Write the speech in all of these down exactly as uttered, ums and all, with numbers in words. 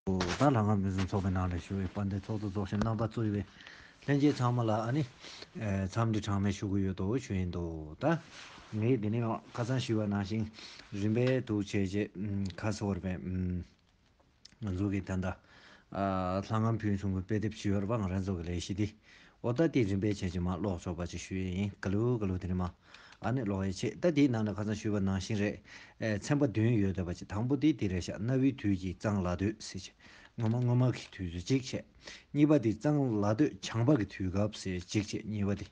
ད་ལྷ་ཁང་ཕུན་སུམ་ཚོགས་པའི་ནང་ལ་བཞུགས་པའི་དཔལ་ལྡན་ཚོགས་གཙོ་རྫོགས་ཆེན་རྣམ་པ་གཙོས་པའི་ལྷན་རྒྱས་ཚང་མ་ལ་ཨ་ནི་འཚམས་འདྲི་གྲངས་མེད་ཞུ་གི་ཡོད་དོ་ཞུ་ཡིན་དོ། ད་ངས་འདི་ནས་ཁ་སང་ཞུས་པ་ནང་བཞིན་རིམ་པས་འདུག་བྱས་རྗེས་ཁ་སོར་བའི། ང་ཚོ་གི་ད་ལྟ་ཨ་ལྷ་ཁང་ཕུན་སུམ་གྱི་དཔེ་དེབ་ཅིག་ཡོད་རེད་པ། ང་རང་ཚོ་གི་ལས་གཞི་འདི། འོ་ད་དེ་རིམ་པས་བྱས་ཅིག་མར་ཀློག་ཆོག་པ་ཅིག་ཞུ་ཡས་ཡིན། ག་ལུ་ག་ལུ་དེ་ནས་མར་ཨ་ནི་ཀློག་ཡས་བྱེད། ད་དེའི་ནང་ནས་ཁ་སང་ཞུས་པ་ནང་བཞིན་རེད། ཨེ་ཚན་པ་བདུན་ཡོད་བསྡད་པ་ཅིག་དང་པོ་དེ་དེ་རེད་ཤག་གནའ་བོའི་དུས་ཀྱི་གཙང་ལ་སྟོད་ཟེར་བྱས། སྔོན་མ་སྔོན་མ་གི་དུས་ཚོད་གཅིག་བྱས། གཉིས་པ་དེ་གཙང་ལ་སྟོད་བྱང་པ་གི་དུས་སྐབས་ཟེར་གཅིག་བྱས། གཉིས་པ་དེ།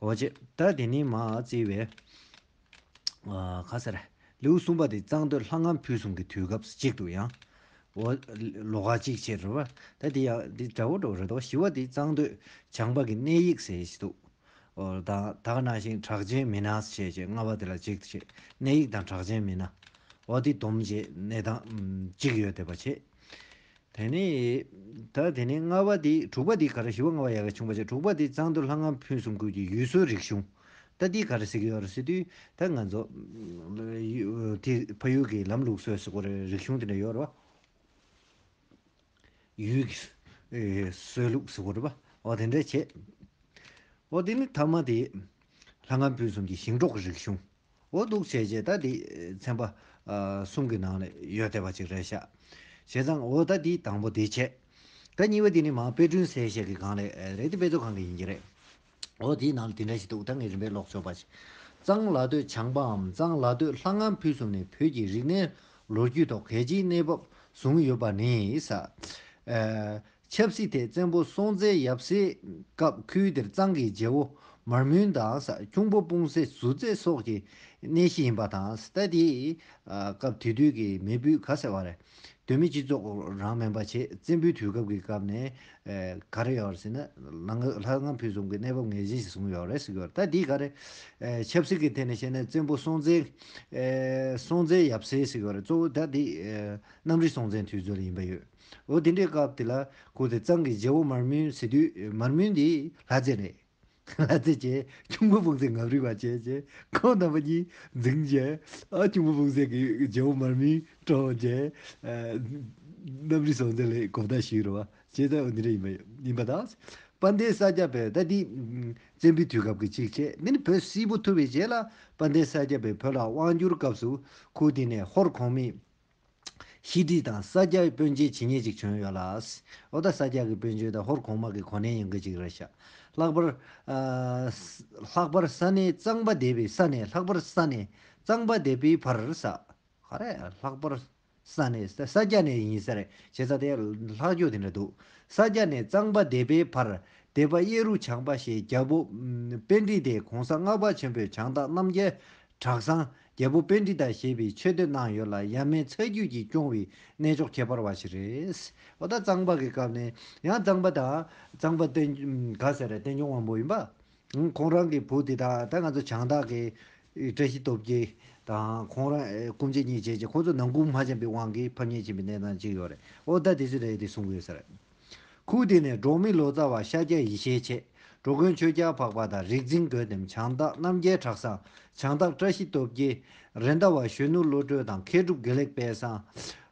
འོ་བྱས་ད་དེ་ནས་མར་བརྩིས་པའི། ཨ་ག་ཟེར། ལེའུ་གསུམ་པ་དེ་གཙང་སྟོད་ལྷ་ཁང་ཕུན་སུམ་གྱི་དུས་སྐབས་གཅིག་ཏུ་ཡང་། འོ། ལོ་ཁ་གཅིག་བྱས་རེད་བ། ད་དེ་ཡང་འདི་འདྲ་བོ་འདྲ་བོ་རེད་དོ། བཞི་བ་དེ་གཙང་སྟོད་བྱང་པ་གི་གནས་ཡིག་ཟེར་ཞིག་འདུག་འོ་ད་ད་ག་ནང་བཞིན་གྲགས་ཅན་མི་སྣ་ཞེས་བྱས་ལྔ་པ་དེ་ལ་གཅིག་ཏུ་བྱས། གནས་ཡིག་དང་གྲགས་ཅན་མི་སྣ། འོ་དེ་སྡོམ་བྱས་གནས་སྟངས་གཅིག་ཡོད་བསྡད་པ་བྱས། དེ་ནས་ད་དེ་ནས་ལྔ་པ་དེ་དྲུག་པ་དེ་ག་རེ། བཞི་པ་ལྔ་པ་ཡ་ག་ཆུང་པ་བྱས། དྲུག་པ་དེ་གཙང་སྟོད་ལྷ་ཁང་ཕུན་སུམ་ཁུལ་གྱི་ཡུལ་སྲོལ་རིག་གཞུང་། ད་དེ་ག་རེ་ཟེར་གྱི་ཡོད་རེད་ཟེར་དུས་ད་ང་ཚོ་ཡུ་དེ་ཕ་ཡུལ་གྱི་ལམ་ལུགས་སྲོལ་ཟེར་དགོས་རེད། རིག་གཞུང་དེ་འདྲ་ཡོད་རེད་བ། ཡུལ་གྱི་ཨེ་སྲོལ་ལུགས་ཟེར་དགོས་རེད་བ། འོ་དེ་འདྲ་བྱས། འོ་དེ་ནི་ཐ་མ་དེ་ལྷ་ཁང་ཕུན་སུམ་གྱི་ཞིང་འབྲོག་གི་རིག་གཞུང་། འོ་འདུག་བྱས་རྗེས་ད་དེ་ཚན་པ་ཨ་གསུམ་གྱི་ནང་ལ་ཡོད་བསྡད་པ་ཅིག་རེད་ཤག་བྱས་ཙང་འོ་ད་དེ་དང་པོ་དེ་བྱས། ད་གཉིས་པ་དེ་ནི་མར་དཔེ་སྐྲུན་གསལ་བཤད་ཀྱི་སྒང་ལ་རེད། དེ་དཔེ་མཛོད་ཁང་གི་ཡིན་གྱི་རེད། འོ་དེའི་ནང་ལ་དེ་འདྲ་ཞིག་འདུག་ད་ངས་རིམ་པས་ཀློག་ཆོག་པ་ཞིག་གཙང་ལ་སྟོད་བྱང་པའམ་གཙང་ལ་སྟོད་ལྷ་ཁང་ཕུན་སུམ་ནས་བོད་ཀྱི་རིག་གནས་ལོ་རྒྱུས་ཐོག་གལ་ཆེའི་གནས་བབ་བཟུང་ཡོད་པ་ནི་ས། ཨ་ཆབ་སྲིད་ཐད་བཙན་པོ་སྲོང་བཙན་ཡབ་སྲས་སྐབས་ཁུལ་དེར་གཙང་གི་རྗེ་བོ་མར་མུན་དང་ས། ཁྱུང་པོ་སྤུང་སེ་ཟུ་རྩེ་སོགས་ཀྱི་གནས་གཞི་ཡིན་པ་དང་ས། ད་དེའི་ཨ་སྐབས་དེ་དུས་ཀྱི་མེས་པོའི་ག་ཟེར་བ་རེད། བོད་མི་སྤྱི་ཚོགས་རང་མིན་པ་བྱས། བཙན་པོའི་དུས་སྐབས་ཀྱི་སྐབས་ནས་ཨ་ག་རེ་ཡོད་རེད་ཟེར་ན། ལྷ་ཁང་ལྷ་ཁང་ཕུན་སུམ་གྱི་གནས་བབ་ངེས་ཅན་ཞིག་བཟུང་ཡོད་རེད་ཟེར་གྱི་ཡོད་རེད། ད་དེའི་ག་རེ། ཨ་ཆབ་སྲིད་ཀྱི་ཐད་ནས་བཤད་ན་བཙན་པོ་སྲོང་བཙན་ཨ་སྲོང་བཙན་ཡབ་སྲས་ཟེར་གྱི་ཡོད་རེད། གཙོ་བོ་ད་དེ་ཨ་གནམ་རི་སྲོང་བཙན་དུས་ཚོད་ལ་ཡིན་པ་ཡོད། འོ་དེ་འདྲའི་སྐབས་དེ་ལ་ཁོ་དེ་གཙང་གི་རྗེ་བོ་མར་མུན་ཟེར་དུས། མར་མུན་དེ་ལྷ་རྫས་རེད། ལྷ་རྫས་བྱས། ཁྱུང་པོ་སྤུང་སེ་ངབ་རིལ་བ་བྱས་བྱས། ཁོང་རྣམ་པ་གཉིས་འཛིང་བྱས། ཨ་ཁྱུང་པོ་སྤུང་སེ་གི་རྗེ་བོ་མར་མུན་བཀྲོངས་བྱས། ཨ་གནམ་རི་སྲོང་བཙན་ལ་གོ་བརྡ་ཞུས་རེད་བ། བྱས་ཙང་འོ་འདི་འདྲ་ཡིན་པ་ཡིན་པ་དང་། དཔལ་ལྡན་ས་སྐྱ་པས་ད་འདི་བཙན་པོའི་དུས་སྐབས་ཀྱི་གཅིག་བྱས། འདི་ནི་བོད་སིལ་བུ་ཐུབ་པའི་རྗེས་ལ་དཔལ་ལྡན་ས་སྐྱ་པས་བོད་ལ་དབང་བསྒྱུར་སྐབས་སུ་ཁུལ་དེ་ནས་ཧོར་གོང་མའི་ཤེས་སྒྲིག་དང་ས་སྐྱའི་དཔོན་ཆེན་ཇི་སྙེད་ཅིག་བྱོན་ཡོད་ལ། འོ་ད་ས་སྐྱ་གི་དཔོན་ཆེན་དང་ཧོར་གོང་མ་གི་གོ་གནས་ཡོད་མཁན་ཅིག་རེད་ཤག་ལྷག་པར་ཨ་ལྷག་པར་ས་གནས་གཙང་པ་སྡེ་པའི་ས་ནས། ལྷག་པར་ས་གནས་གཙང་པ་སྡེ་པའི་བར་ས། ག་རེ། ལྷག་པར་ས་གནས་ས་སྐྱ་ནས་ཡིན་ས་རེད། བྱས་ཙང་དེ་ལྷག་རྒྱུ་དེ་འདྲ་འདུག་ས་སྐྱ་ནས་གཙང་པ་སྡེ་པའི་བར་སྡེ་པ་གཡས་རུ་བྱང་པ་ཞེས་རྒྱལ་པོ་ཨ་པཎྜི་ཏས་གོང་ས་ལྔ་པ་ཆེན་པོའི་བྱང་བདག་རྣམ་རྒྱལ་གྲགས་བཟང་རྒྱལ་པོ་པཎྜི་ཏ་ཞེས་པའི་ཆོས་སྡེ་གནང་ཡོད་ལ། ཡབ་མེས་ཚ་རྒྱུད་ཀྱིས་སྐྱོང་བའི་གནས་མཆོག་ཁྱད་པར་བ་ཞིག་རེད། འོ་ད་གཙང་པ་གི་སྐབས་ནས་ཡང་གཙང་པ་དང་། གཙང་པ་བསྟན་ག་ཟེར་རེད། བསྟན་སྐྱོང་དབང་པོ་ཡིན་པ། ཁོང་རང་གི་བུ་དེ་དང་། ད་ང་ཚོ་བྱང་བདག་གི་བཀྲ་ཤིས་སྟོབས་རྒྱལ་དང་ཁོང་རང་སྐུ་མཆེད་གཉིས་བྱས་རྗེས་ཁོང་ཚོ་ནང་ཁུལ་མ་འཆམ་པའི་དབང་གིས་ཕམ་ཉེས་ཕྱིན་པའི་གནས་སྟངས་ཅིག་ཡོད་རེད། འོ་ད་དེ་ཚོ་ལས་དེ་གསུང་གི་ཡོད་ས་རེད། ཁུལ་དེ་ནས་འབྲོག་མི་ལོ་ཙཱ་བ་ཤཱཀྱ་ཡེ་ཤེས་མཆེད། འགྲོ་མགོན་ཆོས་རྒྱལ་འཕགས་པ་དང་རིག་འཛིན་རྒོད་ལྡེམ། བྱང་བདག་རྣམ་རྒྱལ་གྲགས་བཟང་། བྱང་བདག་བཀྲ་ཤིས་སྟོབས་རྒྱལ། རེད་མདའ་བ་གཞོན་ནུ་བློ་གྲོས་དང་། མཁས་གྲུབ་དགེ་ལེགས་དཔལ་བཟང་།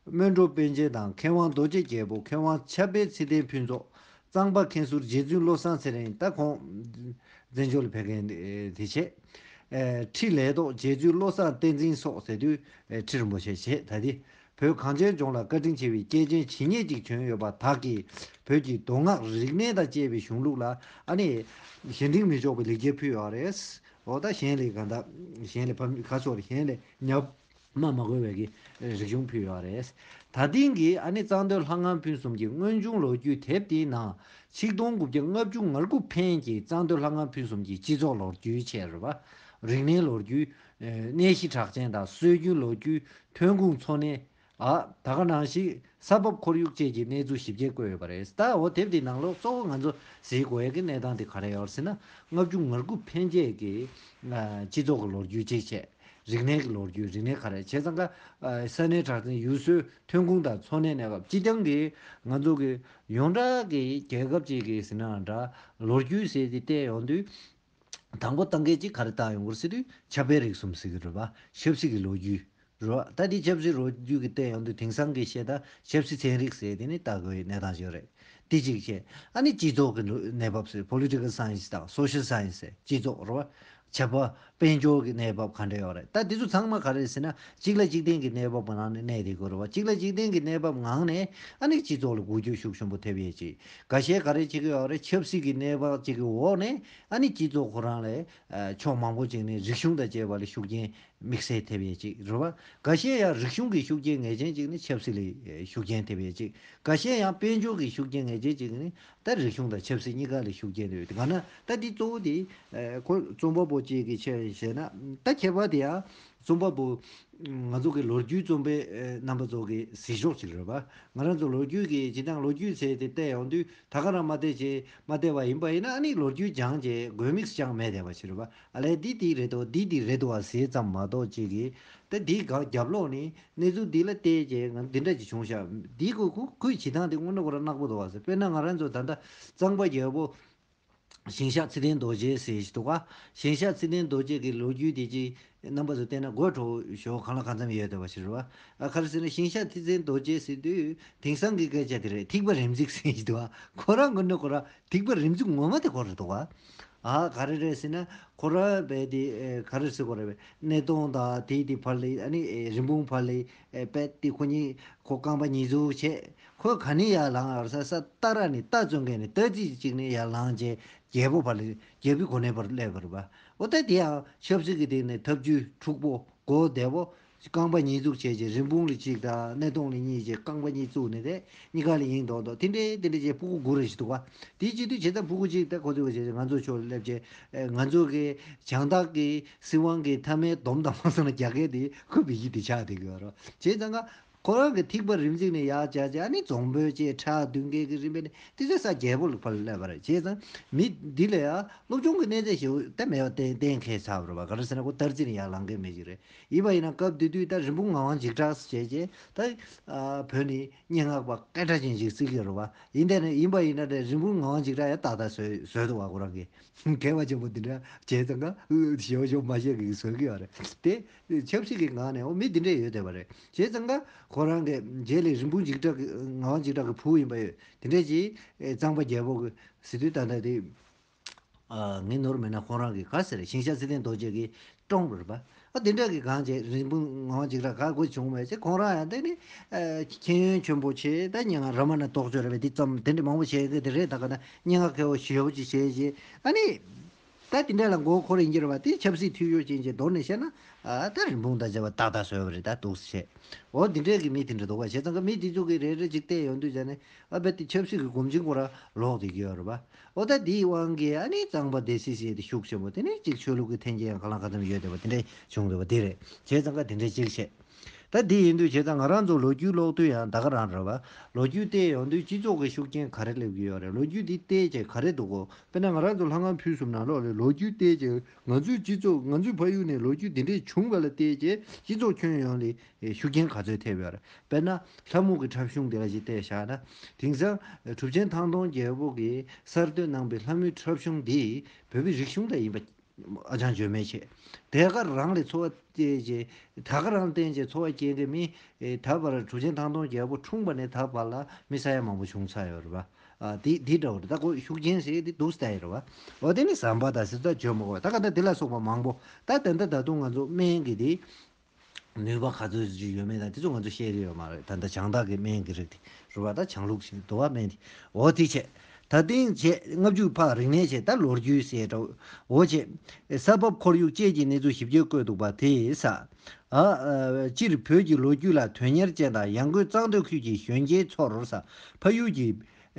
སྨོན་གྲོགས་པཎ་ཆེན་དང་། མཁས་དབང་རྡོ་རྗེ་རྒྱལ་པོ། མཁས་དབང་ཕྱྭ་དཔལ་ཚེ་བརྟན་ཕུན་ཚོགས། གཙང་པ་མཁན་ཟུར་རྗེ་བཙུན་བློ་བཟང་ཚེ་རིང་། ད་ཁོང་བཙན་བྱོལ་ལ་ཕེབས་མཁན་དེ་བྱས། ཁྲི་ལས་ཐོག་རྗེ་བཙུན་བློ་བཟང་བསྟན་འཛིན་སོགས་ཟེར་དུས་ཁྲི་རིན་པོ་ཆེ་བྱས། ད་དེ་བོད་གངས་ཅན་ལྗོངས་ལ་བཀའ་དྲིན་ཆེ་བའི་སྐྱེས་ཆེན་ཇི་སྙེད་ཅིག་བྱོན་ཡོད་པ་དག་གིས་བོད་ཀྱི་མདོ་སྔགས་རིག་གནས་དང་བཅས་པའི་གཞུང་ལུགས་ལ་ཨ་ནི་གཞན་དྲིང་མི་འཇོག་པའི་ལེགས་སྐྱེས་ཕུལ་ཡོད་རེད། འོ་ད་གཞན་ལས་ག་འདྲ། གཞན་ལས་ཕམ་ག་ཚོད་གཞན་ལས་ཉམས་མ་མ་དགོས་པའི་གི་རིག་གཞུང་ཕུལ་ཡོད་རེད། ད་ཐེངས་ཀྱི་ཨ་ནི་གཙང་སྟོད་ལྷ་ཁང་ཕུན་སུམ་གྱི་དངོས་བྱུང་ལོ་རྒྱུས་དེབ་དེའི་ནང་ཆིག་སྟོང་དགུ་བརྒྱ་ལྔ་བཅུ་ང་དགུ་ཕན་གྱི་གཙང་སྟོད་ལྷ་ཁང་ཕུན་སུམ་གྱི་སྤྱི་ཚོགས་ལོ་རྒྱུས་བྱས་རེད་པ། རིག་གནས་ལོ་རྒྱུས། གནས་གཞི་གྲགས་ཅན་དང་སྲོལ་རྒྱུན་ལོ་རྒྱུས། ཐོན་ཁུངས་འཚོ་གནས། ཨ་ད་ག་ནང་བཞིན་ས་བབ་ཁོར་ཡུག་བཅས་ཀྱི་གནས་ཚུལ་ཞིབ་རྒྱས་བཀོད་ཡོད་པ་རེད། ད་འོ་དེབ་དེའི་ནང་ལོགས་གཙོ་བོ་ང་ཚོ་གཟིགས་དགོས་ཡ་གི་གནས་སྟངས་དེ་ག་རེ་ཡོད་ཟེར་ན། ལྔ་བཅུ་ང་དགུ་ཕན་ཆད་ཀྱི་ཨ་སྤྱི་ཚོགས་ཀྱི་ལོ་རྒྱུས་གཅིག་བྱས། རིག་གནས་ཀྱི་ལོ་རྒྱུས། རིག་གནས་ག་རེ་བྱས་ཙང་ཀ་ཨ་ས་གནས་གྲགས་ཅན་ཡུལ་སྲོལ། ཐོན་ཁུངས་དང་འཚོ་གནས་གནས་བབ། སྤྱི་བཏང་གི་ང་ཚོ་གི་ཡོངས་གྲགས་ཀྱི་རྒྱལ་ཁབ་ཅིག་གི་ཟེར་ན་འདྲ། ལོ་རྒྱུས་ཟེར་དེ་བལྟས་ཡོང་དུས། དང་པོ་བཏང་མཁན་གཅིག་ག་རེ་བཏང་ཡོང་གི་རེད་ཟེར་དུས་ཆབ་དཔལ་རིག་གསུམ་ཟེར་གྱི་རེད་པ། ཆབ་སྲིད་ཀྱི་ལོ་རྒྱུས། རོ། ད་འདི་ཆབ་སྲིད་ལོ་རྒྱུས་ཀྱི་བལྟས་ཡོང་དུས་དེང་སང་གི་བཤད་སྟངས་ཆབ་སྲིད་ཚན་རིག་ཟེར་དེ་ནི་ལྟ་དགོས་པའི་གནས་སྟངས་ཤིག་རེད། དེ་གཅིག་བྱས། ཨ་ནི་སྤྱི་ཚོགས་ཀྱི་ལོ་གནས་བབ་ཟེར། Political Science དང་Social Science ཟེར། སྤྱི་ཚོགས་རོ། བྱ་བ་དཔལ་འབྱོར་གྱི་གནས་བབ་ག་འདྲ་ཡོད་རེད། ད་འདི་ཚོ་ཚང་མ་ག་རེ་རེད་ཟེར་ན། གཅིག་ལ་གཅིག་བརྟེན་གྱི་གནས་བབ་ནང་ནས་གནས་བསྡད་དགོས་རེད་བ། གཅིག་ལ་གཅིག་བརྟེན་གྱི་གནས་བབ་ངང་ནས་ཨ་ནི་སྤྱི་ཚོགས་ལ་འགུལ་སྐྱོད་ཤུགས་ཆེན་པོ་ཐེབས་ཡས་ཅིག། འགའ་ཤས་ག་རེ་བྱེད་ཀྱི་ཡོད་རེད། ཆབ་སྲིད་ཀྱི་གནས་བབ་ཅིག་གི་འོག་ནས་ཨ་ནི་སྤྱི་ཚོགས་ཁོ་རང་ལ་ཕྱོགས་མང་པོ་ཅིག་ནས་རིག་གཞུང་དང་བཅས་པ་ལ་ཤུགས་རྐྱེན་དམིགས་བསལ་ཐེབས་ཡས་ཅིག་རེད་བ། འགའ་ཤས་ཡང་རིག་གཞུང་གི་ཤུགས་རྐྱེན་ངེས་ཅན་ཅིག་ནི་ཆབ་སྲིད་ལ་ཤུགས་རྐྱེན་ཐེབས་ཡས་ཅིག། འགའ་ཤས་ཡང་དཔལ་འབྱོར་གྱི་ཤུགས་རྐྱེན་ངེས་ཅན་ཅིག་ནི་ད་རིག་གཞུང་དང་ཆབ་སྲིད་གཉིས་ཀ་ལ་ཤུགས་རྐྱེན་ཐེབས་ཡོད། དེ་ག་ན་ད་འདི་གཙོ་བོ་དེ་ཁོ་རྩོམ་པ་པོ་གཅིག་གི་ཆེད་བཤད་ན། ད་ཁྱད་པར་དེ་ཡང་རྩོམ་པ་པོ་ང་ཚོ་གི་ལོ་རྒྱུས་རྩོམ་པའི་རྣམ་པ་ཚོ་གི་གཟིགས་ཕྱོགས་ཅིག་རེད་བ། ང་རང་ཚོ་ལོ་རྒྱུས་ཀྱི་སྤྱིར་བཏང་ལོ་རྒྱུས་ཟེར་དེ་བལྟས་ཡོང་དུས། ད་ག་རང་མ་བལྟས་བྱས་མ་བལྟས་པ་ཡིན་པ་ཡིན་ན། ཨ་ནི་ལོ་རྒྱུས་སྦྱངས་བྱས་དགོས་དམིགས་སྦྱངས་མེད་བསྡད་པ་ཞིག་རེད་བ། ཨ་ལས་འདི་འདི་རེད་དོ། འདི་འདི་རེད་དོ་བ་ཟེར་ཙམ་མ་གཏོགས་ཅིག་གིས། ད་འདི་ག་རྒྱབ་ལོགས་ནས་གནས་ཚུལ་འདི་ལ་བལྟས་བྱས་ང་འདི་འདྲ་ཅིག་བྱུང་ཤག། འདི་ཁོ་ཁོ་ཁོའི་བྱེད་སྟངས་དེ་དངོས་གནས་ཁོ་རང་ནག་པོ་འདུག་བ་ཟེར། དཔེར་ན་ང་རང་ཚོ་ད་ལྟ་གཙང་པ་རྒྱལ་པོ་ཞིང་གཤེགས་ཚེ་བརྟན་རྡོ་རྗེ་ཟེར་ཞིག་འདུག་ག། ཞིང་གཤེགས་ཚེ་བརྟན་རྡོ་རྗེ་གི་ལོ་རྒྱུས་དེ་ཅིག་རྣམ་པ་ཚོ་བལྟས་ན་དགོད་བྲོ་བོ་ཞོ་གང་ལ་གང་འཚམ་ཡོད་བསྡད་པ་ཞིག་རེད་བ། ཨ་ག་རེ་ཟེར་ན། ཞིང་གཤེགས་ཚེ་བརྟན་རྡོ་རྗེ་ཟེར་དུས་དེང་སང་གི་སྐད་ཆ་དེ་རེད། ཐིགས་པ་རིམ་འཛེགས་ཟེར་ཞིག་འདུག་ག། ཁོ་རང་དངོས་གནས་ཁོ་རང་ཐིགས་པ་རིམ་འཛེགས་ངོ་མ་དེ་ཁོ་རེད་འདུག་ག། ཨ་ག་རེ་རེད་ཟེར་ན། ཁོ་རང་རྦད་དེ་ཨེ་ག་རེ་ཟེར་དགོས་རེད་པས། སྣེ་གདོང་དང་དེའི་དེ་བར་ལ། ཨ་ནི་ཨེ་རིན་སྤུངས་བར་ལ། ཨེ་རྦད་དེ་ཁོ་གཉིས་ཁོ་རྐང་པ་གཉིས་འཛུགས་བྱས། ཁོ་ག་ནས་ཡར་ལངས་ཡོད་ས། ས་རྟ་ར་ནས་རྟ་བཙོང་མཁན་ནས་རྟ་རྩིས་གཅིག་ནས་ཡར་ལངས་བྱས་རྒྱལ་པོ་བར་ལ། རྒྱལ་པོའི་གོ་གནས་བར་སླེབས་པ་རེད་པ། འོ་ད་དེ་ཡང་ཆབ་སྲིད་ཀྱི་སྟེང་ནས་ཐབས་ཇུས་འཁྲུག་པོ་མགོ་བདེ་པོ། རྐང་པ་གཉིས་འཛུགས་བྱས་རྗེས་རིན་སྤུངས་ལ་གཅིག་དང་སྣེ་གདོང་ལ་གཉིས་བྱས། རྐང་པ་གཉིས་བཙུགས་ནས་དེ་གཉིས་ཀ་ལ་ཡིན་མདོག་མདོག་དེ་འདྲའི་དེ་འདྲ་བྱས་ཕྲུ་གུ་དགུ་རེ་ཞིག་འདུག་ག། དེ་བྱེད་དུས་བྱས་ཙང་ཕྲུ་གུ་གཅིག་ད་ཁོ་ཚོས་བྱས་ང་ཚོ་ཕྱོགས་ལ་སླེབས་བྱས། ཨེ་ང་ཚོ་གི་བྱང་ཐང་གི་སྲིད་དབང་གི་མཐའ་མའི་སྡོམ་དང་མ་སོང་ན་རྒྱག་མཁན་དེ་ཁོ་བི་ཡི་དེ་ཆགས་བསྡད་ཀྱི་ཡོད་རེད། བྱས་ཙང་ཀ་ཁོ་རང་གི་ཐིགས་པ་རིམ་འཛེགས་ནས་ཡར་བྱས་བྱས། ཨ་ནི་རྫོང་དཔོན་བཅས་ཁྲག་བདུན་བརྒྱད་ཀྱི་རིམ་པས་ནས་དེ་ཚོ་ས་རྒྱལ་པོ་ལ་ཕར་སླེབས་པ་རེད། བྱས་ཙང་མི་འདི་ལ་ཡང་སློབ་སྦྱོང་གི་གནས་ཚད་ཞེ་པོ་ད་མེད་པ་གཏན་གཏན་འཁེལ་ཚར་བ་རེད་པ། ག་རེ་ཟེར་ན་ཁོ་རྟ་རྩིས་ནས་ཡར་ལངས་མཁན་མི་ཞིག་རེད། ཡིན་པ་ཡིན་ན་སྐབས་དེ་དུས་ད་རིན་སྤུངས་ངག་དབང་འཇིགས་གྲགས་ཟེར་བྱས་བྱས། ད་ཨ་བོད་ནས་སྙན་ངག་པ་སྐད་གྲགས་ཅན་ཞིག་བརྩི་གི་ཡོད་རེད་པ། ཡིན་དེ་ནས་ཡིན་པ་ཡིན་ན་དེ་རིན་སྤུངས་ངག་དབང་འཇིགས་གྲགས་ཡང་ཏག་ཏག་བཟོས་བཟོས་འདུག་བ། ཁོ་རང་གིས་མཁས་པ་ཆེན་པོ་འདི་འདྲ་བྱས་ཙང་ཀ་ཞེ་པོ་ཞེ་པོ་མ་བཤད་གི་བཟོས་གི་ཡོད་རེད། དེ་ཆབ་སྲིད་ཀྱི་ངང་ནས་འོ་མི་འདི་འདྲ་ཡོད་བསྡད་པ་རེད། བྱས་ཙང་ཀ་ཁོ་རང་གི་རྗེས་ལ་རིན་སྤུངས་འཇིགས་གྲགས་ཀྱི་ངག་དབང་འཇིགས་གྲགས་ཀྱི་བུ་ཡིན་པ་ཡོད། དེ་འདྲ་ཅིག་ཨེ་གཙང་པ་རྒྱལ་པོ་གི་ཟེར་དུས་ད་ལྟ་དེ། ཨ་ངས་ནོར་མེད་ན་ཁོང་རང་གི་ག་ཟེར་རེད། ཞིང་གཤེགས་ཚེ་བརྟན་རྡོ་རྗེ་གི་ཀྲོང་རེད་པ། ཨ་དེ་འདྲ་གི་གང་བྱས་རིན་སྤུངས་ངག་དབང་འཇིགས་གྲགས་ག་དགོས་བྱུང་མེད་ཅེ། ཁོང་རང་ཡང་དེ་ནི་ཨ་མཁྱེན་ཡོན་ཆེན་པོ་ཆེ། ད་སྙན་ངག་ར་མ་ན་རྟོགས་བརྗོད་རེད་པས། དེ་ཙམ་དེ་འདྲ་མང་པོ་བྱས་གི་དེ་རེད། ད་ག་ན་སྙན་ངག་མཁས་པོ་ཞེ་པོ་ཅིག་བྱས་རྗེས། ཨ་ནི་ད་དེ་འདྲ་ལ་མགོ་འཁོར་ཡིན་གྱི་རེད་པ། དེ་ཆབ་སྲིད་འཐུས་ཤོར་ཅན་གྱི་མདོར་ནས་བཤད་ན། ཨ་ད་རིན་སྤུངས་དང་བཅས་པ་ཏག་ཏག་བཟོས་པ་རེད། ད་འདུག་སེ་བྱས། འོ་འདི་འདྲས་ཀྱི་མི་དེ་འདྲ་འདུག་པ། བྱས་ཙང་ཀ་མི་དེ་ཚོ་གི་རེ་རེ་ཅིག་བལྟས་ཡོང་དུས་ཙ་ནས། ཨ་རྦད་དེ་ཆབ་སྲིད་ཀྱི་སྒོམ་ཆེན་ཁོ་རང་ལོག་བསྡད་ཀྱི་ཡོད་རེད་པ། འོ་ད་དེའི་དབང་གིས་ཨ་ནི་གཙང་པ་སྡེ་སྲིད་ཟེར་དེ་ཤུགས་ཆེན་པོ། དེ་ནས་ཅིག་ཆོས་ལུགས་ཀྱི་འཐེན་འཁྱེར་ཡང་གང་ལ་གང་འཚམ་ཡོད་བསྡད་པ་དེ་འདྲས་བྱུང་བསྡད་པ་དེ་རེད། བྱས་ཙང་ཀ་དེ་འདྲས་ཅིག་བྱས། ད་དེ་ཡིན་དུས་བྱས་ཙང་ང་རང་ཚོ་ལོ་རྒྱུས་ཀློག་དུས་ཡང་ད་ག་རང་རེད་པ། ལོ་རྒྱུས་བལྟས་ཡོང་དུས་སྤྱི་ཚོགས་ཀྱི་ཤུགས་རྐྱེན་ག་རེ་སླེབས་ཀྱི་ཡོད་རེད། ལོ་རྒྱུས་འདི་བལྟས་བྱས་ག་རེ་འདུག་གོ། དཔེར་ན་ང་རང་ཚོ་ལྷ་ཁང་ཕུན་སུམ་ནང་ལོགས་ལ་ལོ་རྒྱུས་བལྟས་བྱས། ང་ཚོའི་སྤྱི་ཚོགས་ང་ཚོའི་ཕ་ཡུལ་ནས་ལོ་རྒྱུས་འདི་འདྲས་བྱུང་བ་ལ་བལྟས་བྱས་སྤྱི་ཚོགས་ཁྱོན་ཡོངས་ལ་ཤུགས་རྐྱེན་ག་ཚོད་ཐེབས་ཡོད་རེད། དཔེར་ན་ལྷ་མོ་གི་འཁྲབ་གཞུང་དེ་ལ་ཅིག་བལྟས་བཞག་ན། དེང་སང་གྲུབ་ཆེན་ཐང་སྟོང་རྒྱལ་པོ་གིས་གསར་གཏོད་གནང་པའི་ལྷ་མོའི་འཁྲབ་གཞུང་འདི་བོད་པའི་རིག་གཞུང་དང་ཡིན་པ་ཨ་ཅང་བརྗོད་མེད་བྱས། དེ་ག་རང་ལ་འཚོ་བ་སྐྱེལ་བྱས། ད་ག་རང་བརྟེན་བྱས་འཚོ་བ་སྐྱེལ་མཁན་མི་ད་བར་གྲུབ་ཆེན་ཐང་སྟོང་རྒྱལ་པོ་འཁྲུངས་པ་ནས་ད་བར་ལ་མི་ས་ཡ་མང་པོ་བྱུང་ཚར་ཡོད་རེད་པ། ཨ་དེ་དེ་འདྲ་བོ་རེད། ད་ཁོ་ཤུགས་རྐྱེན་ཟེར་དེ་འདུག་སྟེ་རེད་པ། འོ་དེ་ནི་ཟམ་པ་དང་ཟེར་ད་བརྗོད་མ་དགོས། ད་ག་ད་དེ་ལ་སོགས་པ་མང་པོ། ད་ད་ད་ད་དུང་ང་ཚོ་སྨན་གྱི་དེ། ནུས་པ་ག་ཚོད་ཅིག་ཡོད་མེད་དང་དེ་ཚོ་ང་ཚོ་ཤེས་ཀྱི་ཡོད་མ་རེད། ད་ལྟ་བྱང་བདག་གི་སྨན་གྱི་རིགས་དེ་རུ་བ་ད་བྱང་ལུགས་ཤིག་འདུག་བ། སྨན་དེ་འོ་དེ་བྱས། ད་ཐེངས་བྱས་ལྔ་བཅུ་ཕག་རིག་གནས་བྱས། ད་ལོ་རྒྱུས་ཟེར་འདྲ་འོ་བྱས། ས་བབ་ཁོར་ཡུག་བཅས་ཀྱི་གནས་ཚུལ་ཞིབ་ཆ་བཀོད་འདུག་པ་དེ་ས། ཨ་སྤྱིར་བོད་ཀྱི་ལོ་རྒྱུས་ལ་དོན་གཉེར་ཅན་དང་ཡང་སྒོས་གཙང་སྟོད་ཁུལ་གྱི་གཞོན་སྐྱེས་ཚོར་ས། ཕ་ཡུལ་གྱི་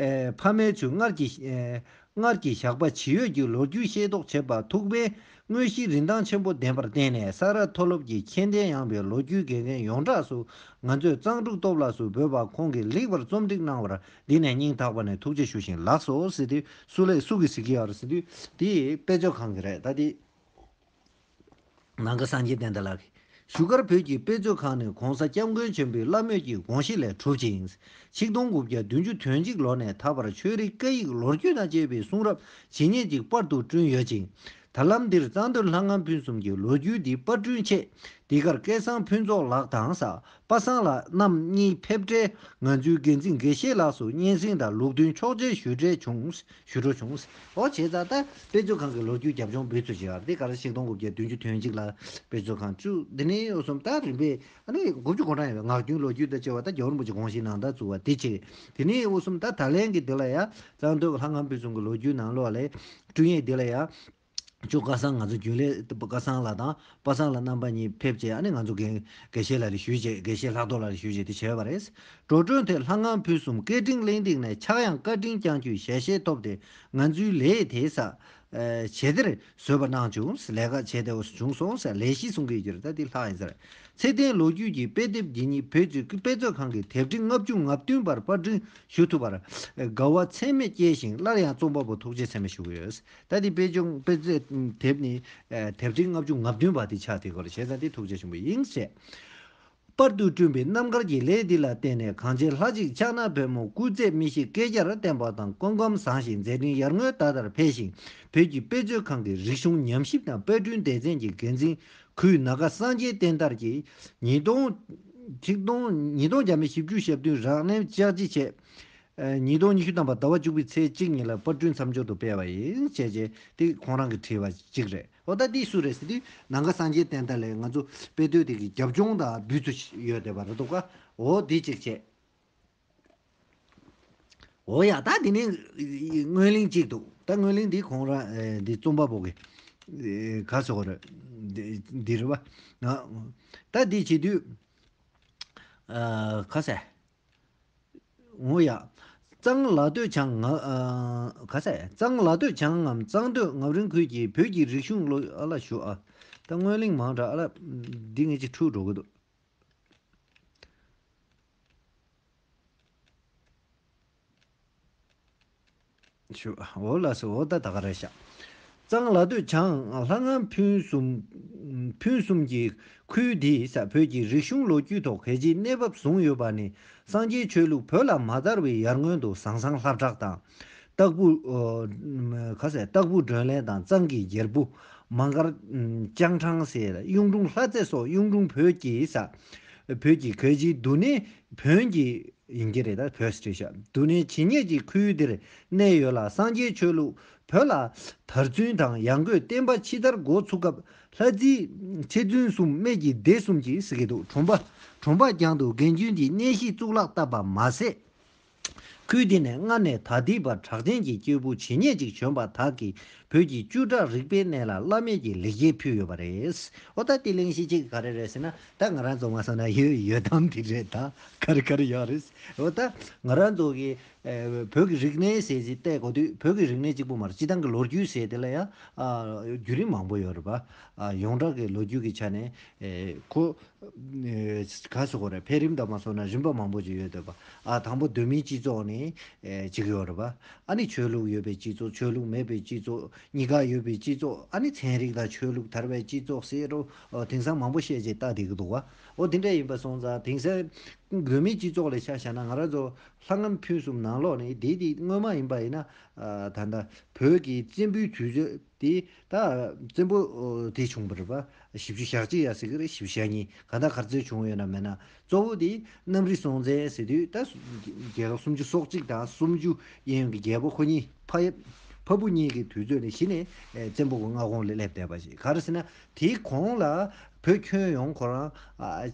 ཨེ་ཕ་མེས་ཚོས་སྔར་གྱི་ཨེ་སྔར་གྱི་ཞགས་པ་ཇི་ཡོད་ཀྱི་ལོ་རྒྱུས་ཤེས་རྟོགས་བྱེད་པར་ཐུགས་ཕན་དངོས་གཞིའི་རིན་ཐང་ཆེན་པོ་ལྡན་པར་བརྟེན་ནས། ས་རཱ་མཐོ་སློབ་ཀྱི་མཁྱེན་ལྡན་ཡངས་པའི་ལོ་རྒྱུས་དགེ་རྒན་ཡོངས་གྲགས་སུ་ང་ཚོས་གཙང་ཕྲུག་སྟོབས་ལགས་སུ་འབོད་པ་ཁོང་གིས་ལེགས་པར་རྩོམ་སྒྲིག་གནང་བར་འདི་ནས་སྙིང་ཐག་པ་ནས་ཐུགས་རྗེ་ཞུ་ཞིང་ལགས་སོ་ཟེར་དུས། སུ་ལས་སུ་གིས་ཟེར་གྱི་ཡོད་རེད་ཟེར་དུས། དེ་དཔེ་མཛོད་ཁང་གི་རེད། ད་དེ། ནམ་མཁའ་སངས་རྒྱས་བསྟན་དར་ལགས་ཀྱིས། བཞུགས་སྒར་བོད་ཀྱི་དཔེ་མཛོད་ཁང་ནི་༸གོང་ས་༸སྐྱབས་མགོན་ཆེན་པོའི་བླ་མེད་ཀྱི་དགོངས་གཞི་ལས་གྲུབ་ཅིང་། ཆིག་སྟོང་དགུ་བརྒྱ་བདུན་ཅུ་དོན་གཅིག་ལོ་ནས་ད་བར་ཆོས་རིག་སྐད་ཡིག་ལོ་རྒྱུས་དང་བཅས་པའི་གསུང་རབ་ཇི་སྙེད་ཅིག་པར་དུ་བསྐྲུན་ཡོད་ཅིང་། ད་ ད་ལམ་འདིར་གཙང་སྟོད་ལྷ་ངམ་ཕུན་སུམ་གྱི་ལོ་རྒྱུས་འདི་པར་སྐྲུན་ཆེད་འདི་གར་སྐལ་བཟང་ཕུན་ཚོགས་ལགས་དང་ས་པ་སངས་ལགས་རྣམ་གཉིས་ཕེབས་འཕྲལ་ང་ཚོའི་འགན་འཛིན་དགེ་བཤེས་ལགས་སུ་སྙན་སེང་དང་ལུགས་མཐུན་ཆོག་མཆན་ཞུ་འཕྲལ་བྱུང་། ཞུ་འཕྲོ་བྱུང་། ཨོ་བྱས་ཙང་ད་དཔེ་མཛོད་ཁང་གི་ལོ་རྒྱུས་རྒྱབ་ལྗོངས་འབུལ་ཚུལ་ཞིག་ཨ་འདི་གར་ཆིག་སྟོང་དགུ་བརྒྱ་བདུན་ཅུ་དོན་གཅིག་ལ་དཔེ་མཛོད་ཁང་བཙུགས། འདི་ནས་འོ་གསུམ་ད་རིམ་པས་ཨ་ནི་དགུ་བཅུ་གོ་གྲངས་ཡོད་པའི་ངག་རྒྱུན་ལོ་རྒྱུས་དང་བཅས་པ་ད་རྒྱལ་བ་རིན་པོ་ཆེ་དགོངས་བཞེས་གནང་དང་བཙུགས་པ་འདི་བྱས། དེ་ནས་འོ་གསུམ་ད་ད་ལན་གྱི་འདི་ལ་ཡ་གཙང་སྟོད་ལྷ་ངམ་ཕུན་སུམ་གྱི་ལོ་རྒྱུས་ནང་ལོགས་ལས་སྐྲུན་ཡས་འདི་ལ་ཡ། ཅོ་ཀ་སང་ང་ཚོ་རྒྱུན་ལས་ཀ་སང་ལགས་དང་པ་སངས་ལགས་རྣམ་པ་གཉིས་ཕེབས་བྱས་ཨ་ནི་ང་ཚོ་དགེ་དགེ་བཤེས་ལགས་ལ་ཞུས་བྱས་དགེ་བཤེས་ལྷག་རྡོར་ལགས་ལ་ཞུས་བྱས་དེ་བྱས་པ་རེད། འགྲོ་གྲོན་ཐད་ལྷ་ངམ་ཕུན་སུམ་སྐད་འཕྲིན་གླེང་སྟེགས་ནས་ཆག་ཡང་བཀའ་དྲིན་བསྐྱངས་བཅུག་ཞལ་བཞེས་ཐོབ་སྟེ་ང་ཚོའི་ལས་དེ་ས་ཇེ་བདེར་བཟོས་པ་གནང་བྱུང་། ལས་ཀ་བྱས་ཏེ་བྱུང་སོང་ཟེར་ལས་གཞི་གསུང་གི་ཡོད་ཀྱི་རེད། ད་འདི་ལྷག་ཡིན་ཟེར། ཚེ་བརྟན་ལོ་རྒྱུས་ཀྱི་དཔེ་དེབ་འདི་ཉིད་བོད་ཀྱི་དཔེ་མཛོད་ཁང་གི་དེབ་ཁྲི་ལྔ་བཅུ་ང་བདུན་པར་པར་སྐྲུན་ཞུ་ཐུབ་པར་དགའ་བ་ཚད་མེད་སྐྱེས་ཤིང་སླར་ཡང་རྩོམ་པ་པོ་ཐུགས་རྗེ་ཆེ་ཞུ་གི་ཡོད། ད་འདི་དཔེ་ཆུང་དཔེ་ཆ་དེབ་ནི་ཨ་དེབ་ཁྲི་ལྔ་བཅུ་ང་བདུན་པ་དེ་ཆགས་དེ་སྐོར་བྱས་ཙང་དེ་ཐུགས་རྗེ་ཆེན་པོ་ཡིན་ཟེར། པར་དུ་བསྐྲུན་པའི་རྣམ་དཀར་གྱི་ལས་འདི་ལ་བརྟེན་ནས་གངས་ཅན་ལྷ་གཅིག་ཕྱག་ན་པདྨོ་སྐུ་ཚེ་མི་ཤིགས་བསྐལ་བརྒྱར་བརྟན་པ་དང་སྐུ་ཁམས་བཟང་ཞིང་མཛད་འཕྲིན་ཡར་ངོའི་ཟླ་ལྟར་འཕེལ་ཞིང་བོད་ཀྱི་དཔེ་མཛོད་ཁང་གི་རིག་གཞུང་ཉམས་ཞིབ་དང་དཔར་སྐྲུན་སྡེ་ཚན་གྱི་འགན་འཛིན་གུས་ན་ག་སངས་རྒྱས་བསྟན་དར་གྱིས་ཉིས་སྟོང་ཆིག་སྟོང་ཉིས་སྟོང་བརྒྱ་མེད་བཞི་བཅུ་ཞེ་བདུན་རབ་གནས་ལྕགས་བྱི་བྱས། ཨ་ཉིས་སྟོང་ཉི་ཤུ་ཐམ་པ་ཟླ་བ་བཅུ་པའི་ཚེས་གཅིག་ཉིན་ལ་པར་སྐྲུན་མཚམས་སྦྱོར་དུ་སྤེལ་བ་ཡིན་བྱས་རྗེས་དེ་ཁོང་རང་གིས་བྲིས་པ་གཅིག་རེད། ཨོ་ད་འདི་སུ་རེད་ཟེར་དུས་ན་ག་སངས་རྒྱས་བསྟན་དར་ལས་ང་ཚོ་དཔེ་དེབ་དེ་གི་རྒྱབ་ལྗོངས་དང་འབུལ་ཚུལ་ཡོད་བསྡད་པ་རེད་འདུག་ག་ཨོ་འདི་གཅིག་བྱས། འོ་ཡ་ད་འདི་ནི་སྔོན་གླེང་གཅིག་འདུག་ད་སྔོན་གླེང་འདི་ཁོང་རང་ཨེ་འདི་རྩོམ་པ་པོ་གི་ཨེ་ག་ཟེར་དགོས་རེད། འདི་འདི་རེད་པ། ད་འདི་བྱེད་དུས་ཨ་ག་ཟེར། འོ་ཡ། གཙང་ལ་སྟོད་བྱང་ང་ཨ་ག་ཟེར། གཙང་ལ་སྟོད་བྱང་ངམ་གཙང་སྟོད་ངམ་རིང་ཁུལ་གྱི་བོད་ཀྱི་རིག་གཞུང་ལོ་ཨ་ལ་ཞུ་ཨ། ད་སྔོན་གླེང་མང་དྲགས་ཨ་ལ། འདི་ངས་ཅིག་འཁྲུག་འགྲོ་གི་འདུག་ཞུ། འོ་ལགས་སོ། འོ་ད་ད་ག་རེ་བཞག་གཙང་ལ་སྟོད་བྱང་ལྷ་ངམ་ཕུན་སུམ། ཕུན་སུམ་གྱི་ཁུལ་འདིས་བོད་ཀྱི་རིག་གཞུང་ལོ་རྒྱུས་ཐོག་གལ་ཆེའི་གནས་བབ་བཟུང་ཡོད་པ་ནི་སངས་རྒྱས་ཆོས་ལུགས་བོད་ལ་མ་དར་བའི་ཡར་སྔོན་དུ་ཟང་ཟང་ལྷ་བྲག་དང་། སྟག་ཕུ། ཨོ། ག་ཟེར། སྟག་ཕུ་སྒྲོན་གླིང་དང་གཙང་གི་རྒྱལ་པོ། མང་དཀར། ལྕང་ཕྲང་ཟེར་གཡུང་དྲུང་ལྷ་རྩེ་སོགས་གཡུང་དྲུང་བོད་ཀྱི་ས། བོད་ཀྱི་གལ་ཆེའི་འདུ་གནས་བོན་གྱི། ཡིན་གྱི་རེད་ད་བོད་སི་ཊི་ཤ་འདུ་གནས་ཇི་སྙེད་ཀྱི་ཁུལ་འདིར་གནས་ཡོད་ལ་སངས་རྒྱས་ཆོས་ལུགས་བོད་ལ་དར་ཚུན་དང་ཡང་སྒོས་བསྟན་པ་ཕྱི་དར་འགོ་ཚུགས་སྐབས་ལྷ་རྩིས་ཆེ་བཙུན་གསུམ་སྨད་ཀྱི་སྡེ་གསུམ་གྱིས་ཟེར་གྱི་འདུག་གྲོང་པ་གྲོང་པ་རྒྱང་དུ་དགེ་འདུན་གྱི་གནས་གཞི་གཙུག་ལག་བཏབ་པ་མ་ཟད། ཁུལ་འདི་ནས་སྔར་ནས་ད་ལྟའི་བར་གྲགས་ཅན་གྱི་སྐྱེས་བུ་ཇི་སྙེད་ཅིག་བྱོན་པ་དག་གིས་བོད་ཀྱི་བཅུ་ཕྲག་རིག་པའི་གནས་ལ་བླ་མེད་ཀྱི་ལེགས་སྐྱེས་ཕུལ་ཡོད་པ་རེད། འོ་ད་དེ་གླེང་གཞི་གཅིག་ག་རེ་རེད་ཟེར་ན་ད་ང་རང་ཚོ་མ་སོང་ན་ཡོད་ཡོད་དམ་དེ་རེད་ད་ག་རེ་ག་རེ་ཡོད་རེད། འོ་ད་ང་རང་ཚོ་གི་ཨེ་བོད་ཀྱི་རིག་གནས་ཟེར་ཅིག་བལྟས་གོ་དུས་བོད་ཀྱི་རིག་གནས་གཅིག་པུ་མ་རེད། སྤྱི་བཏང་གི་ལོ་རྒྱུས་ཟེར་དེ་ལ་ཡང་ཨ་བརྒྱུད་རིམ་མང་པོ་ཡོད་རེད་པ། ཨ་ཡོངས་གྲགས་ཀྱི་ལོ་རྒྱུས་ཀྱི་ཆ་ནས་ཨེ་ཁོ། ཨེ་ག་ཟེར་དགོས་རེད། འཕེལ་རིམ་དང་མ་སོང་ན་རིམ་པ་མང་པོ་ཅིག་ཡོད་འདུག་པ། ཨ་དང་པོ་གདོད་མའི་སྤྱི་ཚོགས་ནས་ཨེ་ཅིག་ཡོད་རེད་པ། ཨ་ནི་ཆོས་ལུགས་ཡོད་པའི་སྤྱི་ཚོགས། ཆོས་ལུགས་མེད་པའི་སྤྱི་ཚོགས། གཉིས་ཀ་ཡོད་པའི་སྤྱི་ཚོགས། ཨ་ནི་ཚན་རིག་དང་ཆོས་ལུགས་དར་བའི་སྤྱི་ཚོགས་ཟེར་རོ། ཨོ་དེང་སང་མང་པོ་བཤད་ཅིག་ལྟ་བསྡད་ཀྱི་འདུག་པ། ཨོ་དེ་འདྲ་ཡིན་པ་སོང་ཙང་དེང་སང་གདོད་མའི་སྤྱི་ཚོགས་ལ་ཆ་བཞག་ན་ང་རང་ཚོ་ལྷ་ངམ་ཕུན་སུམ་ནང་ལོགས་ནས་དེ་དེ་སྔོན་མ་ཡིན་པ་ཡིན་ན་ཨ་ད་ལྟ་བོད་ཀྱི་བཙན་པོའི་དུས་ཚོད། དེ་ད་བཙན་པོ་དེ་བྱུང་བ་རེད་པ། བཞི་བཅུ་ཞེ་གཅིག་ཡ་ཟེར་གི་རེད། བཞི་བཅུ་ཞེ་གཉིས་ག་ད་ག་ཚོད་བྱུང་ཡོད་ན་མེད་ན་གཙོ་བོ་དེ་གནམ་རི་སྲོང་བཙན་ཟེར་དུས་ད་རྒྱལ་ཁབ་སུམ་ཅུ་སོ་གཅིག་དང་སུམ་ཅུ་གཡས་གཡོན་གྱི་རྒྱལ་པོ་ཁོ་གཉིས་ཕ་ཡབ་ཕ་བུ་གཉིས་ཀྱི་དུས་ཚོད་ནས་གཞི་ནས་བཙན་པོ་གི་མངའ་ཁོངས་ལ་སླེབས་བསྡད་པ་ཞིག་ག་རེ་ཟེར་ན་དེའི་གོང་ལ་བོད་ཁྱོན་ཡོངས་ཁོ་རང་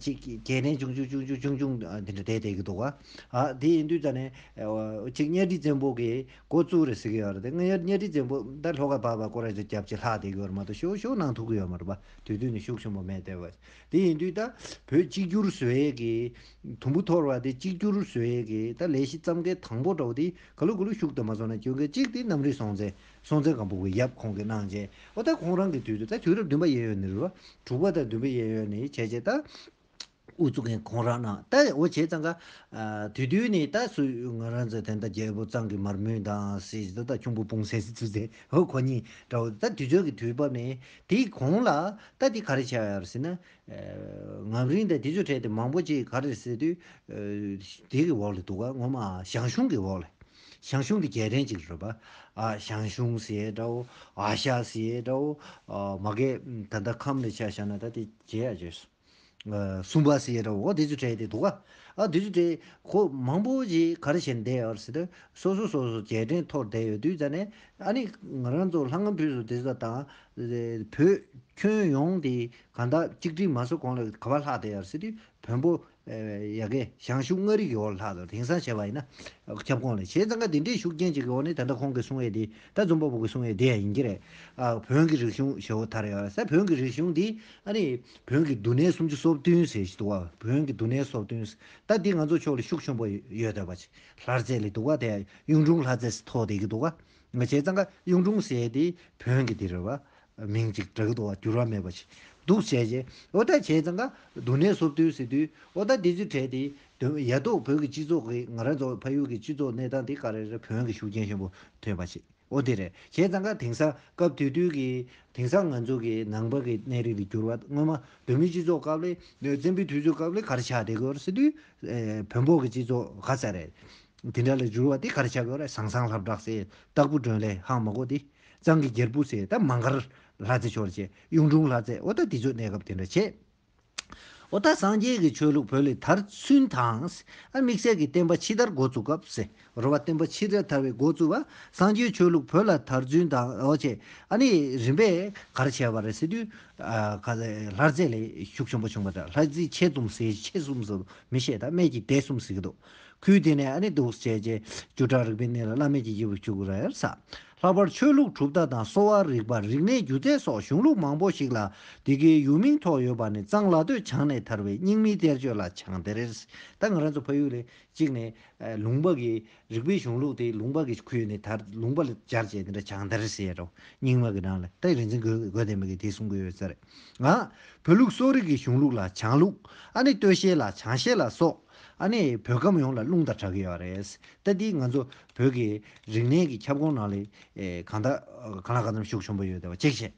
ཅིག་རྒྱལ་ནས་ཆུང་ཆུང་ཆུང་ཆུང་ཆུང་ཆུང་དེ་འདྲ་བསྡད་བསྡད་ཀྱི་འདུག་ག་ཨ་དེ་ཡིན་དུས་ད་ནས་ཅིག་གཉའ་ཁྲི་བཙན་པོ་གི་འགོ་བཙུགས་རེད་ཟེར་གྱི་ཡོད་རེད་དེ། ང་ཡར་གཉའ་ཁྲི་བཙན་པོ་ད་ལྷོ་ཁ་བབས་པ་སྐོར་ར་ཅིག་རྒྱབ་ཅིག་ལྷག་བསྡད་ཀྱི་ཡོད་རེད་མ་གཏོགས་ཤུགས་ཤུགས་གནང་ཐུབ་ཀྱི་ཡོད་མ་རེད་པ། དུས་དུས་ནས་ཤུགས་ཆེན་པོ་མེད་བསྡད་པ། དེ་ཡིན་དུས་ད་བོད་གཅིག་གྱུར་བཟོ་ཡས་ཀྱི་དུམ་བུ་འཐོར་བ་དེ་གཅིག་གྱུར་བཟོ་ཡས་ཀྱི་ད་ལས་གཞི་རྩོམ་མཁན་དང་པོ་འདྲ་བོ་དེ་ག་ལུ་ག་ལུ་ཤུགས་དང་མ་སོང་ན་སྐྱོན་མཁན་གཅིག་དེ་གནམ་རི་སྲོང་བཙན་སྲོང་བཙན་སྒམ་པོ་གི་ཡབ་ཁོང་གིས་གནང་བྱས། འོ་ད་ཁོང་རང་གི་དུས་དུས་ད་དུས་རབས་བདུན་པ་གཡས་གཡོན་ནས་རེད་བ། དྲུག་པ་དང་བདུན་པ་གཡས་གཡོན་ནས་བྱས་བྱས་ད། ཨུ་ཚུགས་མཁན་ཁོང་རང་ནང་ད་འོ་བྱས་ཙང་ཀ། དུས་དུས་ནས་ད་སུ་ང་རང་ཚོ་དེ་འདྲ་རྒྱལ་པོ་གཙང་གི་མར་མེ་དང་སྲིད་ད་ད་ཁྱུང་པོ་སྤུངས་སེ་སི་ཚུ་ཚེ་ཧོ་ཁོ་གཉིས་འདྲ་བོ་ད་དུས་ཚོད་ཀྱི་དུས་བབ་ནས་དེའི་གོང་ལ་ད་དེ་ག་རེ་བྱ་ཡ་རེད་ཟེར་ན། ངམ་རིང་དང་དེ་ཚོ་གྲས་དེ་མང་པོ་ཅིག་ག་རེ་ཟེར་དུས། དེ་གི་འོག་ལ་འདུག་ག་ངོ་མ་ཞང་ཞུང་གི་འོག་ལ། ཞང་ཞུང་དེ་རྒྱལ་ཕྲན་གཅིག་རེད་པ། ཨ་ཞང་ཞུང་ཟེར་ཡས་འདྲ་བོ། ཨ་ཤ་ཟེར་ཡས་འདྲ་བོ། ཨ་མ་གི་ད་ལྟ་ཁམས་ལ་ཆ་བཞག་ན་ད་དེ་བྱེད་ཡ་བྱོས། ཨ་སུམ་པ་ཟེར་ཡས་འདྲ་བོ། འོ་དེ་ཚོ་གྲས་དེ་འདུག་ག་ཨ་དེ་ཚོ་གྲས་ཁོ་མང་པོ་ཞིག་ག་རེ་བྱས་ནས་བསྡད་ཡོད་རེད་ཟེར་ན། སོ་སོ་སོ་སོ་རྒྱལ་ཕྲན་འཐོར་བསྡད་ཡོད་དུས་ཙ་ནས། ཨ་ནི་ང་རང་ཚོ་ལྷ་ང་ཕུན་སུམ་དེ་ཚོ་དང་། བོད་ཁྱོན་ཡོངས་དེ་གང་ལྟར་གཅིག་སྒྲིལ་མ་བཟོ་གོང་ལ་ག་པར་ལྷག་བསྡད་ཡོད་རེད་ཟེར་དུས། བོན་པོ་ཨེ་ཡ་གི་ཞང་ཞུང་མངའ་རིས་ཀྱི་འོག་ལ་ལྷག་ཚར། དེང་སང་བྱས་པ་ཡིན་ན་ཁྱབ་ཁོངས་ལ། བྱས་ཙང་ཀ་འདི་འདྲའི་ཤུགས་རྐྱེན་ཅིག་གི་འོག་ནས། ད་ལྟ་ཁོང་གིས་གསུང་ཡས་དེ། ད་འཛོམས་པ་པོ་གིས་གསུང་ཡས་དེ་ཡང་ཡིན་གྱི་རེད། ཨ་བོན་གྱི་རིག་གཞུང་ཞེ་པོ་དར་ཡོད་རེད་ཟེར། བོན་གྱི་རིག་གཞུང་འདི་ཨ་ནི་བོན་གྱི་འདུ་གནས་སུམ་ཅུ་སོ་བདུན་ཟེར་ཞིག་འདུག་བ། བོན་གྱི་འདུ་གནས་སོ་བདུན་ཟེར། ད་འདི་ང་ཚོ་ཕྱོགས་ལ་ཤུགས་ཆེན་པོ་ཡོད་བསྡད་པ་ཅིག་ལྷ་རྩེ་ལ་འདུག་བ། དེ་གཡུང་དྲུང་ལྷ་རྩེ་ཟེར་ཐོགས་བསྡད་ཀྱི་འདུག་བ། ང་བྱས་ཙང་ཀ་གཡུང་དྲུང་ཟེར་ཡས་དེ་བོན་གྱི་དེ་རེད་བ། མིང་ཅིག་གྲགས་འདུག་བ། འགྱུར་བ་མེད་པ་ཞིག་འདུག་བྱས་རྗེས། འོ་ད་བྱས་ཙང་ཀ་འདུ་གནས་སོ་བདུན་ཟེར་དུས། འོ་ད་འདི་ཚོའི་གྲས་དེ་དོན་ཡ་ཐོག་བོད་ཀྱི་སྤྱི་ཚོགས་ཀྱི། ང་རང་ཚོ་ཕ་ཡུལ་གྱི་སྤྱི་ཚོགས་གནས་སྟངས་དེ་ག་རེ་རེད། བོན་གྱི་ཤུགས་རྐྱེན་ཆེན་པོ་ཐེབས་པ་ཞིག་འོ་དེ་རེད། བྱས་ཙང་ཀ་དེང་སང་སྐབས་དེ་དུས་ཀྱི། དེང་སང་ང་ཚོ་གི་ནང་པ་གི་གནས་རིགས་ལ་འགྱུར་བ། སྔོན་མ་བོད་མིའི་སྤྱི་ཚོགས་སྐབས་ལ། བཙན་པོའི་དུས་ཚོད་སྐབས་ལ་ག་རེ་ཆགས་བསྡད་ཀྱི་ཡོད་རེད་ཟེར་དུས། ཨེ་བོན་པོ་གི་སྤྱི་ཚོགས་ག་ས་རེད། དེ་འདྲ་ལ་འགྱུར་བ་དེ་ག་རེ་ཆགས་ཡོད་རེད། ཟང་ཟང་ལྷ་བྲག་ཟེར། སྟག་ཕུ་སྒྲོན་ལས་ཧང་མ་གོ་དེ། གཙང་གི་རྒྱལ་པོ་ཟེར། ད་མང་མཁར་ལྷ་རྩེ་ཕྱོགས་བྱས། གཡུང་དྲུང་ལྷ་རྩེ། འོ་ད་དེ་ཚོའི་གནས་སྐབས་དེ་འདྲ་བྱས། འོ་ད་སངས་རྒྱས་ཀྱི་ཆོས་ལུགས་བོད་ལ་དར་ཚུན་དང་། ཨ་དམིགས་བསལ་གྱི་བསྟན་པ་ཕྱི་དར་འགོ་བཙུགས་སྐབས་ཟེར། རེད་བ། བསྟན་པ་ཕྱི་དར་དར་བའི་འགོ་བཙུགས་པ། སངས་རྒྱས་ཆོས་ལུགས་བོད་ལ་དར་ཚུན་དང་། འོ་བྱས། ཨ་ནི་རིམ་པས་ག་རེ་བྱས་པ་རེད་ཟེར་དུས། ཨ་ག་ལྷ་རྩེ་ལ་ཤུགས་ཆེན་པོ་བྱུང་བ་དང་། ལྷ་རྩེ་ཆེ་གསུམ་ཟེར། ཆེ་གསུམ་ཟེར་མི་ཤེས། ད་སྨད་ཀྱི་སྡེ་གསུམ་ཟེར་གྱི་འདུག་ཁུལ་དེ་ནས་ཨ་ནི་འདུག་བྱས་རྗེས། བཅུ་ཕྲག་རིག་པའི་གནས་ལ་བླ་མེད་ཀྱི་སྐྱེས་བུ་བཅུ་དགུ་རེད་ས། ལྷག་པར་ཆོས་ལུགས་གྲུབ་མཐའ་དང་། གསོ་བ་རིག་པ། རིག་གནས་སྒྱུ་རྩལ་སོགས་གཞུང་ལུགས་མང་པོ་ཞིག་ལ་དེ་གའི་ཡུལ་མིང་ཐོགས་ཡོད་པ་ནི། གཙང་ལ་སྟོད་བྱང་ནས་དར་བའི་རྙིང་མའི་གཏེར་ཆོས་ལ་བྱང་གཏེར། ད་ང་རང་ཚོ་ཕ་ཡུལ་ལ་གཅིག་ནས་ཨ་ལུང་པ་གི་རིག་པའི་གཞུང་ལུགས་དེ་ལུང་པ་གི་ཁུལ་ནས་དར། ལུང་པ་ལ་སྦྱར་བྱས་དེ་འདྲ་བྱང་གཏེར་ཟེར་རོ། རྙིང་མ་གི་ནང་ལ། ད་རིག་འཛིན་རྒོད་རྒོད་ལྡན་མ་གིས་དེ་གསུང་གི་ཡོད་ས་རེད། ང་བོད་ལུགས་གསོ་རིག་གི་གཞུང་ལུགས་ལ་བྱང་ལུགས། ཨ་ནི་སྟོད་གཞས་ལ་བྱང་གཞས་ལ་སོགས། ཨ་ནི་བོད་ཁམས་ཡོངས་ལ་རླུང་དང་གྲགས་ཀྱི་ཡོད་རེད། ད་འདི་ང་ཚོ་བོད་ཀྱི་རིག་གནས་ཀྱི་ཁྱབ་ཁོངས་ནང་ལ་ཨེ་གང་ལྟར་གང་ལ་གང་འཚམ་ཤུགས་ཆེན་པོ་ཡོད་བསྡད་པ་གཅིག་བྱས།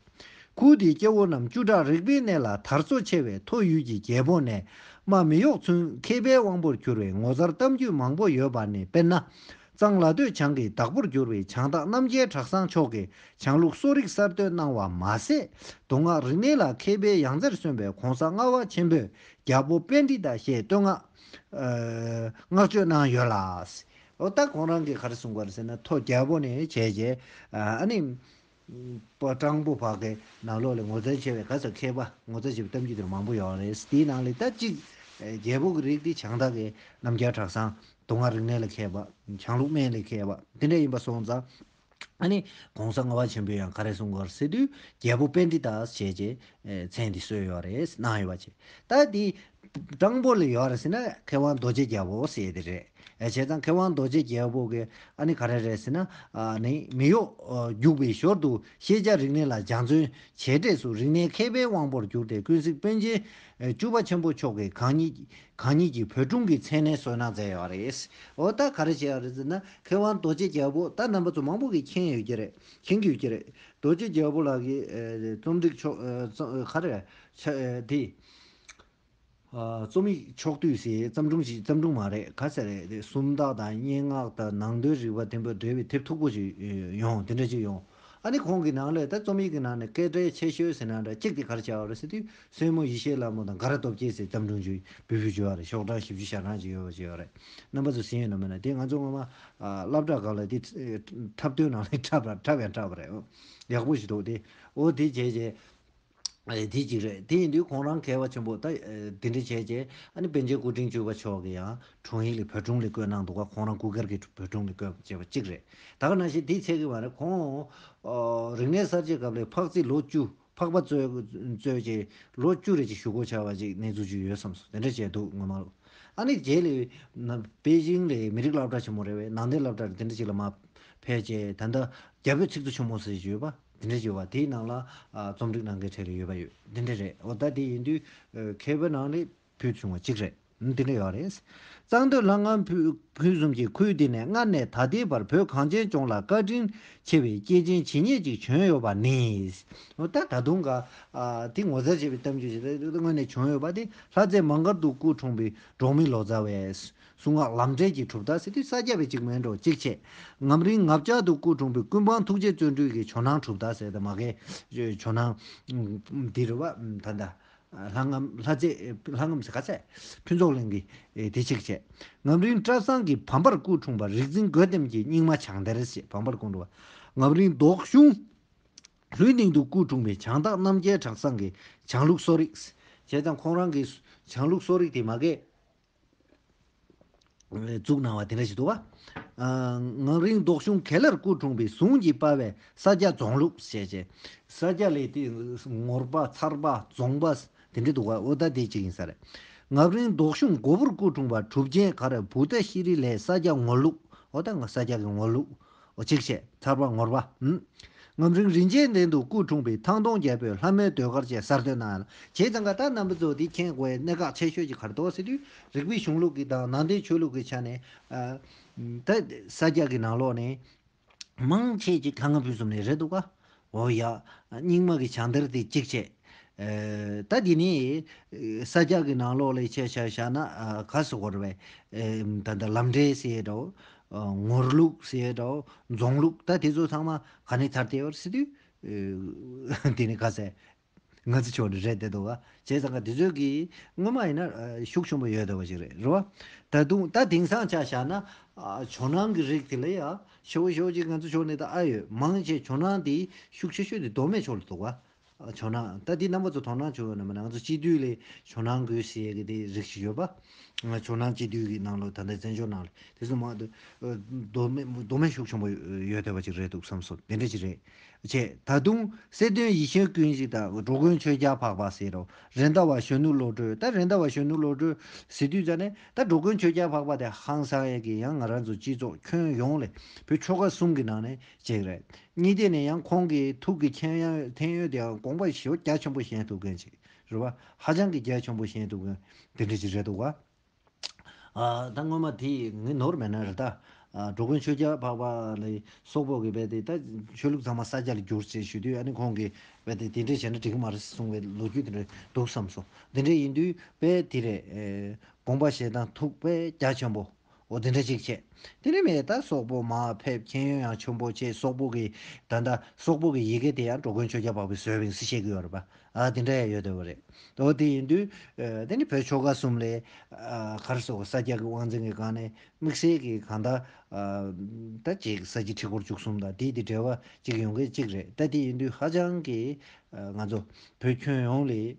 ཁུལ་དེའི་སྐྱེ་བོ་རྣམས་བཅུ་ཕྲག་རིག་པའི་གནས་ལ་དར་སོ་ཆེ་བས། མཐོ་ཡུལ་གྱི་རྒྱལ་པོ་ནས་རྨ་མི་གཡོག་ཚུན་མཁས་པའི་དབང་པོར་གྱུར་བའི་ངོ་མཚར་གཏམ་རྒྱུད་མང་པོ་ཡོད་པ་ནི། དཔེར་ན། གཙང་ལ་སྟོད་བྱང་གི་བདག་པོར་གྱུར་པའི་བྱང་སྟག་རྣམ་རྒྱལ་གྲགས་བཟང་མཆོག་གིས་བྱང་ལུགས་གསོ་རིག་གསར་གཏོད་གནང་བ་མ་ཟད། མདོ་སྔགས་རིག་གནས་ལ་མཁས་པའི་ཡང་རྩེར་སོན་པའི་གོང་ས་ལྔ་པ་ཆེན་པོས་རྒྱལ་པོ་པཎྜི་ཏ་ཞེས་བསྟོད་བསྔགས། ཨ་བསྔགས་བརྗོད་གནང་ཡོད་ལ། འོ་ད་ཁོང་རང་གིས་ག་རེ་གསུང་གི་ཡོད་རེད་ཟེར་ན། མཐོ་རྒྱལ་པོ་ནས་བྱས་རྗེས། ཨ་ནི་སྤ་སྤྲང་པོ་བག་གི་ནང་ལོགས་ལ་ངོ་མཚར་ཆེ་བའི་ག་ཚོད་མཁས་པ། ངོ་མཚར་ཆེ་བའི་གཏམ་རྒྱུད་དེ་མང་པོ་ཡོད་རེད། དེའི་ནང་ལ་ད་གཅིག་ཨེ་རྒྱལ་པོ་གི་རིགས་དེ་བྱང་སྟག་གི་རྣམ་རྒྱལ་གྲགས་བཟང་། མདོ་སྔགས་རིག་གནས་ལ་མཁས་པ། བྱང་ལུགས་སྨན་ལ་མཁས་པ་དེ་འདྲ་ཡིན་པ་སོང་ཙང་། ཨ་ནི་གོང་ས་ལྔ་པ་ཆེན་པོས་ཡང་ག་རེ་གསུང་གི་ཡོད་རེད་ཟེར་དུས། རྒྱལ་པོ་པཎྜི་ཏ་ཞེས་བྱས་ཨེ་མཚན་དེ་གསོལ་ཡོད་རེད། གནང་ཡོད་པ་བྱས། ད་དེ་སྤྲང་པོ་ལ་ཡོད་རེད་ཟེར་ན། མཁས་དབང་རྡོ་རྗེ་རྒྱལ་པོ་ཟེར་དེ་རེད། ཨེ་བྱས་ཙང་མཁས་དབང་རྡོ་རྗེ་རྒྱལ་པོ་གི་ཨ་ནི་ག་རེ་རེད་ཟེར་ན། ཨ་ནི་མི་གཡོག་ཨ་རྒྱུག་པའི་ཞོར་དུ་ཤེས་བྱ་རིག་གནས་ལ་སྦྱང་བརྩོན་བྱས་འབྲས་སུ། རིག་གནས་མཁས་པའི་དབང་པོར་གྱུར་ཏེ། ཀུན་གཟིགས་པཎ་ཆེན་ཨེ་བཅུ་པ་ཆེན་པོ་མཆོག་གིས་གང་ཉིད་གང་ཉིད་ཀྱི་བོད་སྒྲུང་གི་མཚན་གནས་སོ་ནམ་མཛད་ཡོད་རེད། འོ་ད་ག་རེ་བྱས་ཡོད་རེད་ཟེར་ན། མཁས་དབང་རྡོ་རྗེ་རྒྱལ་པོ་ད་རྣམ་པ་ཚོ་མང་པོ་གིས་མཁྱེན་ཡོད་ཀྱི་རེད། མཁྱེན་གྱི་ཡོད་ཀྱི་རེད། རྡོ་རྗེ་རྒྱལ་པོ་ལགས་ཀྱི་ཨེ་རྩོམ་སྒྲིག་ཆོག་ཨེ་རྩོམ་ག་རེ་ཆ་ཨེ་དེ། ཨ་རྩོམ་ཡིག་ཕྱོགས་བསྡུས་ཟེར། བརྩམས་སྒྲུང་ཞིག་བརྩམས་སྒྲུང་མ་རེད། ག་ཚད་རེད་དེ། སུམ་རྟགས་དང་སྙན་ངག་དང་ནང་དོན་རིག་པ་དེ་འདྲ་འབྲེལ་བའི་དེབ་མཐུག་པོ་ཞིག་ཡོང་། དེ་འདྲ་ཅིག་ཡོང་། ཨ་ནི་ཁོང་གི་ནང་ལ་ད་རྩོམ་ཡིག་གི་ནང་ནས་སྐད་གྲགས་ཆེ་ཤོས་ཟེར་ན་འདྲ་གཅིག་དེ་ག་རེ་བྱས་པ་རེད་ཟེར་དུས། སྲས་མོ་ཡེ་ཤེས་ལྷ་མོ་དང་དགའ་རབ་སྟོབས་རྒྱལ་ཟེར་བརྩམས་སྒྲུང་ཅིག་འབུལ་ཕུལ་བྱས་པ་རེད། ཤོག་གྲངས་བཞི་བཅུ་ཞེ་གྲངས་ཅིག་ཡོད་པ་ཅིག་ཡོད་རེད། རྣམ་པ་ཚོ་གཟིགས་ཡོད་ན་མེད་ན། དེ་ང་ཚོ་སྔོན་མ་ཨ་སློབ་གྲྭ་སྒང་ལ་དེ་འཁྲབ་སྟོན་ནང་ལ་འཁྲབ་པ་འཁྲབ་ཡང་འཁྲབ་པ་རེད། ཡག་པོ་ཞིག་འདུག་དེ། འོ་དེ་བྱས་རྗེས། ཨེ་དེ་གཅིག་རེད། དེ་ཡིན་དུས་ཁོང་རང་མཁས་པ་ཆེན་པོ་ད་ཨེ་དེ་འདྲ་བྱས་རྗེས། ཨ་ནི་པཎ་ཆེན་སྐུ་ཕྲེང་བཅུ་པ་མཆོག་གིས་ཡང་དྲུང་ཡིག་ལ་བོད་སྒྲུང་ལ་བཀོད་གནང་འདུག་ག་ཁོང་རང་སྐུ་སྒེར་གྱི་བོད་སྒྲུང་ལ་བཀོད་བྱས་པ་གཅིག་རེད། ད་ག་ནང་བཞིན་དེ་ཚད་ཀྱི་མ་རེད། ཁོང་ཨོ་རིག་གནས་གསར་བརྗེའི་སྐབས་ལ་ཕག་རྩི་ལོ་བཅུ། ཕག་པ་གཙོས་གཙོས་ཀྱི་ལོ་བཅུ་རེ་ཅིག་བཞུགས་སྒོ་བྱས་པ་ཅིག་གནས་ཚུལ་ཅིག་ཡོད་བསམ་སོང་། དེ་འདྲ་བྱས་འདུག་སྔོན་མ་ལོ། ཨ་ནི་རྗེས་ལ་ན་པེ་ཅིང་ལ་མི་རིགས་སློབ་གྲྭ་ཆེན་མོ་རེད་པས། ནང་བསྟན་སློབ་གྲྭ་དེ་འདྲ་ཅིག་ལ་མར་ཕེབས་རྗེས། ད་ལྟ་རྒྱ་བོད་ཚིག་མཛོད་ཆེན་མོ་ཟེར་ཞིག་ཡོད་པ། དེ་འདྲ་ཅིག་ཡོད་པ། དེའི་ནང་ལ་ཨ་རྩོམ་སྒྲིག་གནང་མཁན་གྲས་ལ་ཡོད་པ་ཡོད། དེ་འདྲ་རེད། འོ་ད་དེ་ཡིན་དུས་ཨ་མཁས་པའི་ནང་ནས་ཕུལ་བྱུང་བ་གཅིག་རེད། འདི་འདྲ་ཡོད་རེད། གཙང་སྟོད་ལྷ་ང་ཕུ་ཕུན་སུམ་གྱི་ཁུལ་འདི་ནས་སྔར་ནས་ད་ལྟའི་བར་བོད་གངས་ཅན་ལྗོངས་ལ་བཀའ་དྲིན་ཆེ་བའི་སྐྱེས་ཆེན་ཇི་སྙེད་ཅིག་བྱོན་ཡོད་པ་ནི། འོ་ད་ད་དུང་ག་ཨ་དེ་ངོ་མཚར་ཆེ་བའི་གཏམ་རྒྱུད་ཅིག་རེད། སྔོན་ནས་བྱོན་ཡོད་པ་དེ། ལྷ་རྩེ་མང་མཁར་དུ་སྐུ་འཁྲུངས་པའི་འབྲོག་མི་ལོ་ཙཱ་བས། གསུང་ངག་ལམ་འབྲས་ཀྱི་གྲུབ་མཐའ་ཟེར་དུས་ས་སྐྱ་པའི་གཅིག་མིན་འགྲོ་གཅིག་བྱས། ངམ་རིང་ངབ་བྱ་དུ་སྐུ་འཁྲུངས་པའི་ཀུན་སྤངས་ཐུགས་རྗེ་བརྩོན་འགྲུས་ཀྱི་ཇོ་ནང་གྲུབ་མཐའ་ཟེར་ད་མ་གའི་ཇོ་ནང་འདི་རུ་བ་ད་ད་ལྷ་ངམ་ལྷ་རྩེ་ལྷ་ངམ་ཟེར་ག་ཚད་ཕུན་ཚོགས་གླིང་གི་དེ་གཅིག་བྱས། ངམ་རིང་བཀྲ་བཟང་གི་བམ་པར་སྐུ་འཁྲུངས་པ་རིག་འཛིན་རྒོད་ལྡེམ་གྱི་རྙིང་མ་བྱང་གཏེར་ཞེས་བམ་པར་སྐུ་འཁྲུངས་པ། ངམ་རིང་མདོག་གཞུང་ལྷུན་སྟེང་དུ་སྐུ་འཁྲུངས་པའི་བྱང་བདག་རྣམ་རྒྱལ་གྲགས་བཟང་གི་བྱང་ལུགས་གསོ་རིག་བྱས་ཙང་ཁོང་རང་གི་བྱང་ལུགས་གསོ་རིག་དེ་མ་གས། བཙུགས་གནང་བ་དེ་འདྲ་ཞིག་འདུག་བ། ཨ། ངམ་རིང་མདོག་གཞུང་གེ་ལར་སྐུ་འཁྲུངས་པའི་ཟུང་གིས་སྤར་བའི་ས་སྐྱ་རྫོང་ལུགས་ཞེས་བྱས། ས་སྐྱ་ལས་དེ་ངོར་པ་ཚར་པ་རྫོང་པ་དེ་འདྲ་འདུག་བ། འོ་ད་དེ་གཅིག་ཡིན་ས་རེད། ངམ་རིང་མདོག་གཞུང་མགོ་བུར་སྐུ་འཁྲུངས་པ་གྲུབ་ཆེན་ག་རེ་བུ་ཏ་ཤི་རི་ལས་ས་སྐྱ་ངོར་ལུགས། འོ་ད་ང་ས་སྐྱ་གི་ངོར་ལུགས། འོ་གཅིག་བྱས་ཚར་པ་ངོར་པ། ཨུམ། ངམ་རིང་རིན་ཆེན་གདན་དུ་སྐུ་འཁྲུངས་པའི་ཐང་སྟོང་རྒྱལ་པོའི་ལྷ་མོའི་ཟློས་གར་བཅས་གསར་གཏོད་གནང་ཡ་ལ་བྱས་ཙང་ག་ད་རྣམ་པ་ཚོ་འདི་མཁྱེན་དགོས་ཡ་གནད་འགག་ཆེ་ཤོས་ཀྱི་གར་གཏོགས་ཟེར་དུས་རིག་པའི་གཞུང་ལུགས་ཀྱི་དང་ནང་བསྟན་ཆོས་ལུགས་ཀྱི་ཆ་ནས་ཨ། ད་ས་སྐྱ་གི་ནང་ལོགས་ནས་མང་ཆེ་ཅིག་ལྷ་ང་ཕུན་སུམ་ནས་རེད་འདུག་ག་འོ་ཡ། རྙིང་མ་གི་བྱང་གཏེར་དེ་གཅིག་བྱས། ཨ། ད་འདི་ནི་ས་སྐྱ་གི་ནང་ལོགས་ལ་ཆ་བཞག་བཞག་ན་ཨ། ག་སུ་གོ་རེད་པས། ཨ། ད་ད་ལམ་འབྲས་ཟེར་ཡས་འདྲ་བོ། ཨ། ངོར་ལུགས་ཟེར་ཡས་འདྲ་བོ། རྫོང་ལུགས་ད་དེ་ཚོ་ཚང་མ་ག་ནས་ཐར་ཏེ་ཡོད་རེད་ཟེར་དུས། ཨ། དེ་ནི་ག་ཟེར། ང་ཚོ་ཕྱོགས་ནས་རེད་བསྡད་འདུག་ག་བྱས་ཙང་ག་དེ་ཚོ་གི་སྔོན་མ་ཡིན་ན་ཨ། ཤུགས་ཆེན་པོ་ཡོད་བསྡད་པ་ཞིག་རེད་རེད་བ། ད་དུང་ད་དེང་སང་ཆ་བཞག་ན་ཨ། ཇོ་ནང་གི་རིགས་དེ་ལ་ཡ་ཤོག་ཤོག་ཅིག་ང་ཚོ་ཕྱོགས་ནས་ད་ཨ་ཡོད་མང་ཆེ་ཇོ་ནང་དེ་ཤུགས་ཆེ་ཤོས་དེ་མདོ་སྨད་ཕྱོགས་ལ་འདུག་ག་ཨ། ཇོ་ནང་ད་དེ་རྣམ་པ་ཚོ་དོ་སྣང་བྱུང་ཡོད་ན་མིན་ན་ང་ཚོ་སྤྱི་འཐུས་ལས་ཇོ་ནང་དགོས་ཟེར་གི་དེ་རིགས་ཤིག་ཡོད་པ། ང་ཇོ་ནང་སྤྱི་འཐུས་ཀྱི་ནང་ལ་ད་ལྟ་བཙན་བྱོལ་ནང་ལ་དེ་ཚོ་མང་དུ་མདོ་སྨད་མདོ་སྨད་ཤུགས་ཆེན་པོ་ཡོད་བསྡད་པ་ཅིག་རེད་འདུག་བསམ་སོང་། དེ་འདྲ་ཅིག་རེད། བྱས་ད་དུང་གསེར་སྟོན་ཡིད་བཞིན་ཀུན་གཞི་དང་འགྲོ་མགོན་ཆོས་རྒྱལ་འཕགས་པ་ཟེར་རོ། རེད་མདའ་བ་གཞོན་ནུ་བློ་གྲོས། ད་རེད་མདའ་བ་གཞོན་ནུ་བློ་གྲོས་ཟེར་དུས་ཙ་ནས་ད་འགྲོ་མགོན་ཆོས་རྒྱལ་འཕགས་པ་དེ་ཧང་སང་ཡས་ཀྱི་ཡང་ང་རང་ཚོ་སྤྱི་ཚོགས་ཁྱོན་ཡོངས་ལས་བོད་ཆོལ་ཁ་གསུམ་གྱི་ནང་ནས་གཅིག་རེད། གཉིས་དེ་ནས་ཡང་ཁོང་གི་ཐུགས་ཀྱི་མཁྱེན་ཡ་ཐན་ཡོད་དེ་ཡང་དགོངས་པ་ཞེ་པོ་རྒྱ་ཆེན་པོ་བཞེས་ཐུབ་མཁན་ཅིག་རེད་བ། ཧ་ཅང་གི་རྒྱ་ཆེན་པོ་བཞེས་ཐུབ་མཁན་དེ་འདྲ་ཅིག་རེད་འདུག་བ། ཨ། ད་སྔོན་མ་དེ་ངས་ནོར་མེད་ན་རེད་ད། ཨ། འགྲོ་མགོན་ཆོས་རྒྱལ་འཕགས་པ་ལ་སོག་པོ་གི་རྦད་དེ་ད་ཆོས་ལུགས་ཚང་མ་ས་སྐྱ་ལ་བསྒྱུར་ཟེར་ཞུ་དུས་ཨ་ནི་ཁོང་གིས་རྦད་དེ་དེ་འདྲས་བྱས་ན་འགྲིག་གི་མ་རེད་གསུང་བའི་ལོ་རྒྱུས་དེ་འདྲས་འདུག་བསམ་སོང་། དེ་འདྲས་ཡིན་དུས་རྦད་དེ་རེད། ཨེ། དགོངས་པ་བཞེས་སྟངས་ཐུགས་དཔེ་རྒྱ་ཆེན་པོ། འོ་དེ་འདྲ་ཅིག་བྱས། དེ་ནས་མེད་ད་སོག་པོ་མར་ཕེབས་མཁྱེན་ཡོན་ཡང་ཆེན་པོ་བྱས་སོག་པོ་གི་ད་ལྟ་སོག་པོ་གི་ཡི་གེ་དེ་ཡང་འགྲོ་མགོན་ཆོས་རྒྱལ་འཕགས་པས་བཟོས་པ་ཡིན་ཟེར་བཤད་ཀྱི་ཡོད་རེད་པ། ཨ། དེ་འདྲ་ཡང་ཡོད་བསྡད་པ་རེད། འོ་དེ་ཡིན་དུས། ཨ། དེ་ནི་བོད་ཆོལ་ཁ་གསུམ་ལས། ཨ། ག་རེ་ཟེར་དགོས། ས་སྐྱ་གི་དབང་འཛིན་གྱི་སྒང་ནས་དམིགས་བསལ་གྱི་གང་ལྟར། ཨ། ད་ཅིག་ས་སྐྱ་ཁྲི་སྐོར་བཅུ་གསུམ་དང་དེ་དེ་འབྲེལ་བ་ཅིག་ཡོང་གི་ཅིག་རེད། ད་དེ་ཡིན་དུས་ཧ་ཅང་གི། ཨ། ང་ཚོ་བོད་ཁྱོན་ཡོངས་ལས།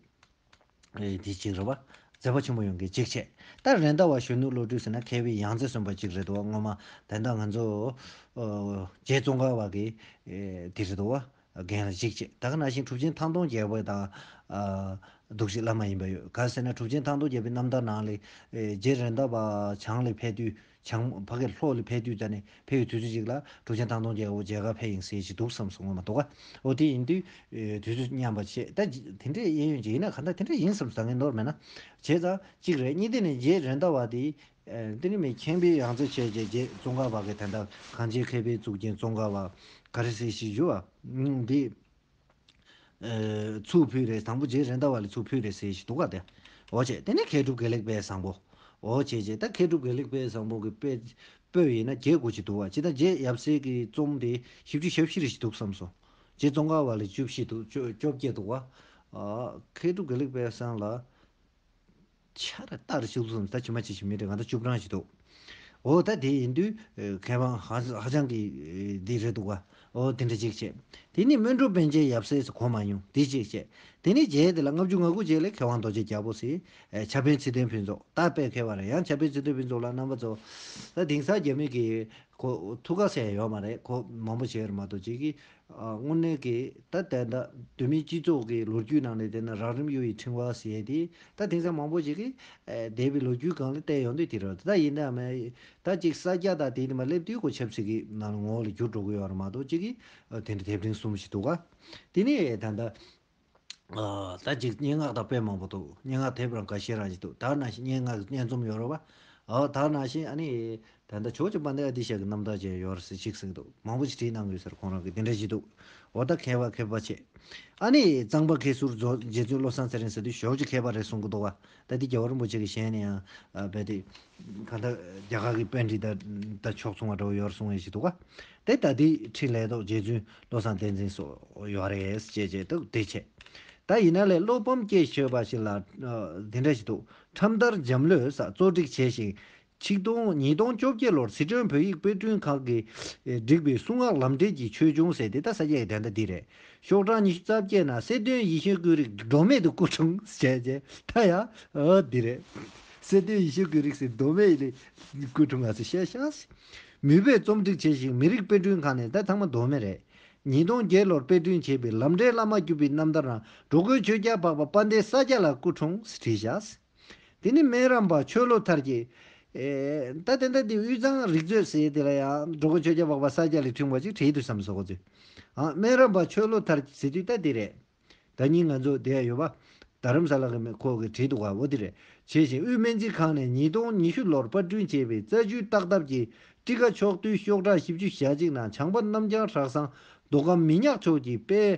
ཨེ། དེ་གཅིག་རེད་བ། མཛད་པ་ཆེན་པོ་ཡོང་གི་གཅིག་བྱས། ད་རེད་མདའ་བ་གཞོན་ནུ་བློ་གྲོས་ཟེར་ན་མཁས་པའི་ཡང་རྩེ་སོན་པ་གཅིག་རེད་འདུག་བ། སྔོན་མ་ད་ལྟ་ང་ཚོ། ཨོ། རྗེ་ཙོང་ཁ་པ་གི། ཨེ། དེ་རེད་འདུག་བ། རྒན་ལ་གཅིག་བྱས། ད་ག་ནང་བཞིན་གྲུབ་ཆེན་ཐང་སྟོང་རྒྱལ་པོ་དང་། ཨ། འདུག་སེ་བླ་མ་ཡིན་པ་ཡོད། ག་ཟེར་ན་གྲུབ་ཆེན་ཐང་སྟོང་རྒྱལ་པོའི་རྣམ་ཐར་ནང་ལ། ཨེ། རྗེ་རེད་མདའ་བ་བྱང་ལ་ཕེབས་དུས། བྱང་ཕ་གིར་ལྷོ་ལ་ཕེབས་དུས་ཙ་ནས་ཕེབས་པའི་དུས་ཚོད་ཅིག་ལ་གྲུབ་ཆེན་ཐང་སྟོང་རྒྱལ་པོ་མཇལ་ཁ་ཕེབས་ཡིན་ཟེར་ཞིག་འདུག་བསམ་སོང་། ངོ་མ་གཏོགས་ཀ་འོ་དེ་ཡིན་དུས། ཨེ། དུས་ཚོད་མཉམ་པ་བྱས། ད་དེ་འདྲས་གཡས་གཡོན་ཅིག་ཡིན་ན་གང་ལྟར་དེ་འདྲས་ཡིན་བསམ་ས་ངས་ནོར་མེད་ན། བྱས་ཙང་གཅིག་རེད། གཉིས་དེ་ནས་རྗེ་རེད་མདའ་བ་དེ། ཨེ། དེ་ནི་མི་མཁྱེན་པའི་ཡང་རྩེ་བྱས་རྗེ་རྗེ་ཙོང་ཁ་པ་གི་ད་ལྟ་གངས་ཅན་མཁས་པའི་གཙུག་རྒྱན་ཙོང་ཁ་པ་ག་རེ་ཟེར་ཞིག་ཞུ་བ། འདི། ཨེ། ཚུར་ཕུལ་རེད། དང་པོ་རྗེ་རེད་མདའ་བ་ལ་ཚུར་ཕུལ་རེད་ཟེར་ཞིག་འདུག་ག་དེ། འོ་བྱས། དེ་ནས་མཁས་གྲུབ་དགེ་ལེགས་དཔལ་བཟང་པོ། འོ་བྱས་བྱས། ད་མཁས་གྲུབ་དགེ་ལེགས་དཔལ་བཟང་པོ་གི་དཔེ་པོད་ཡིན་ན་བརྒྱད་དགུ་ཅིག་འདུག་བ། ཅི་ད་རྗེ་ཡབ་སྲས་ཀྱི་རྩོམ་དེ་བཞི་བཅུ་ཞེ་བཞི་རེ་ཞིག་འདུག་བསམ་སོང་། རྗེ་ཙོང་ཁ་པ་ལ་བཅུ་བཞི་འདུག་བཅོ་བཅོ་བརྒྱད་འདུག་བ། ཨ། མཁས་གྲུབ་དགེ་ལེགས་དཔལ་བཟང་ལ། ཆ་ར་རྟགས་རེ་ཞིག་སོང་། ད་ཇི་མ་ཇི་བཞིན་མི་འདྲ། ང་ད་བཅུ་པ་རང་ཞིག་འདུག་འོ་ད་དེ་ཡིན་དུས། ཨེ། མཁས་དབང་ཧ་ཧ་ཅང་གི་ཨེ། འདི་རེད་འདུག་ག་འོ་དེ་འདྲ་ཅིག་བྱས། དེ་ནས་སྨོན་གྲུབ་པཎ་ཆེན་ཡབ་སྲས་སུ་གོ་མ་མྱོང་། དེ་ཅིག་བྱས། དེ་ནས་རྗེ་དེ་ལ་ལྔ་བཅུ་ང་དགུ་རྗེས་ལ་མཁས་དབང་རྡོ་རྗེ་རྒྱལ་པོ་ཟེར། ཨེ། ཕྱྭ་པཎ་ཚེ་བརྟན་ཕུན་ཚོགས། ད་དཔེ་མཁས་པ་རེད། ཡང་ཕྱྭ་པཎ་ཚེ་བརྟན་ཕུན་ཚོགས་ལ་རྣམ་པ་ཚོ། ད་དེང་སང་རྒྱ་མི་གི་ཁོ་ཐུགས་ཁ་གསལ་ཡོད་མ་རེད། ཁོ་མང་པོ་བྱས་རེད་མ་གཏོགས་ཅིག་གི། ཨ། དངོས་གནས་ཀྱི་ད་ལྟ་ད་བོད་མིའི་སྤྱི་ཚོགས་ཀྱི་ལོ་རྒྱུས་ནང་ནས་བལྟས་ན་རགས་རིམ་གཡུ་ཡི་ཕྲེང་བ་ཟེར་ཡས་དེ་ད་དེང་སང་མང་པོ་ཞིག་གིས། ཨ། འདས་པའི་ལོ་རྒྱུས་སྒང་ལ་བལྟས་ཡོང་དུས་དེ་རེད། ད་ཡིན་ན་མ་ད་ཅིག་ས་སྐྱ་དང་དེ་ནི་མ་སླེབས་དུས་ཁོ་ཆབ་སྲིད་ཀྱི་ནང་ལ་ངོ་བོ་ལ་འགྱུར་འགྲོ་གི་ཡོད་རེད་མ་གཏོགས་ཅིག་གིས། ཨ། དེ་འདྲ་དེབ་ཕྲེང་གསུམ་ཞིག་འདུག་ག་དེ་ནས་ད་ལྟ། ཨ། ད་ཅིག་སྙན་ངག་དང་དཔེ་མང་པོ་འདུག་སྙན་ངག་དེབ་རང་འགའ་ཤས་རང་ཞིག་འདུག་ད་ནང་བཞིན་སྙན་ངག་གི་སྙན་རྩོམ་ཡོད་རེད་བ། ཨོ་ད་ནང་བཞིན་ཨ་ནི་ད་ལྟ་ཇོ་བོ་རྗེ་དཔལ་ལྡན་ཨ་ཏི་ཤ་གི་རྣམ་ཐར་ཅན་ཡོད་རེད་ཟེར་ཅིག་གསུངས་འདུག་མང་པོ་ཞིག་བྲིས་གནང་གི་ཡོད་ཟེར། ཁོང་རང་གིས་དེ་འདྲ་ཞིག་འདུག་འོ་ད་མཁས་པ་མཁས་པ་བྱས། ཨ་ནི་གཙང་པ་མཁས་ཟུར་རྗེ་བཙུན་བློ་བཟང་ཚེ་རིང་ཟེར་དུས་ཇོ་བོ་རྗེ་མཁས་པ་རེད་གསུང་གི་འདུག་བ། ད་འདི་རྒྱལ་བ་རིན་པོ་ཆེ་གི་ཞལ་ནས་ཡང་རྦད་དེ་གང་ལྟར་རྒྱ་གར་གྱི་པཎྜི་ཏ་ད་ཕྱོགས་མཚུངས་པ་འདྲ་བོ་ཡོད་རེད་གསུང་བ་ཞིག་འདུག་བ། དེ་ད་ལྟའི་འཕྲིན་ལས་ཐོག་རྗེ་བཙུན་བློ་བཟང་བསྟན་འཛིན་སོགས་ཡོད་རེད་ཅེས་བྱས་འདུག་དེ་བྱས། ད་ཡིན་ན་ལས་བློ་ཕམ་སྐྱེས་ཆོས་པ་ཞིག་ལ་དེ་འདྲ་ཞིག་འདུག་ཁྲམ་དར་འཇམ་ལྷོད་ས་གཙོ་སྒྲིག་བྱས་ཤིང་། ཆིག་སྟོང་ཉིས་སྟོང་བཅོ་བརྒྱད་ལོར་སི་ཁྲོན་བོད་ཡིག་དཔེ་སྐྲུན་ཁང་གིས་བསྒྲིགས་པའི་གསུང་ངག་ལམ་འབྲས་ཀྱི་ཆོས་འབྱུང་ཟེར་དེ་ད་ས་སྐྱ་ཡི་དོན་དག་འདི་རེད། ཤོག་གྲངས་ཉི་ཤུ་རྩ་བརྒྱད་ནང་གསེར་སྟོན་ཡིད་བཞིན་ཀུན་རིག་མདོ་སྨད་དུ་སྐུ་འཁྲུངས་བྱས་རྗེས་ད་ཡང་འོ་འདི་རེད། གསེར་སྟོན་ཡིད་བཞིན་ཀུན་རིག་ཟེར་མདོ་སྨད་ཡིན་ལས་སྐུ་འཁྲུངས་ང་ཚོས་བཤད་ཤག་མུས་པས་རྩོམ་སྒྲིག་བྱས་ཤིང་མི་རིགས་དཔེ་སྐྲུན་ཁང་ནས་ད་ཚང་མ་མདོ་སྨད་རེད། ཉིས་སྟོང་བརྒྱད་ལོར་དཔེ་སྐྲུན་བྱས་པའི་ལམ་འབྲས་བླ་མ་བརྒྱུད་པའི་རྣམ་ཐར་ནང་འགྲོ་མགོན་ཆོས་རྒྱལ་འཕགས་པ་དཔལ་ལྡན་ས་སྐྱ་ལ་སྐུ་འཁྲུངས་བྲིས་བཞག་དེ་ནི་སྨན་རམས་པ་ཆོས་བློ་མཐར་གྱིས། ཨེ། ད་དེ་འདྲ་དེ་དབུས་གཙང་རིག་མཛོད་ཟེར་དེ་ལ་ཡང་འགྲོ་མགོན་ཆོས་རྒྱལ་འཕགས་པ་ས་སྐྱ་ལས་འཁྲུངས་པ་ཅིག་བྲིས་འདུག་བསམ་སོང་ཁོ་ཚོས། ཨ། སྨན་རམས་པ་ཆོས་བློ་མཐར་ཟེར་དུས་ད་དེ་རེད། ད་ཉིན་ང་ཚོ་དེ་ཡ་ཡོད་པ། རྡ་རམ་ས་ལ་གི་མི་ཁོ་གི་བྲིས་འདུག་ག་འོ་དེ་རེད། བྱས་ཤིང་དབུས་སྨན་རྩིས་ཁང་ནས་ཉིས་སྟོང་ཉི་ཤུ་ལོར་པར་སྐྲུན་བྱས་པའི་རྩ་རྒྱུད་རྟགས་ཐབས་ཀྱི་ཊཱི་ཀ་ཕྱོགས་བསྡུས་ཤོག་གྲངས་བཞི་བཅུ་ཞེ་གཅིག་ནང་བྱམས་པ་རྣམ་རྒྱལ་གྲགས་བཟང་མདོ་ཁམས་མི་ཉག་ཕྱོགས་ཀྱི་དཔལ་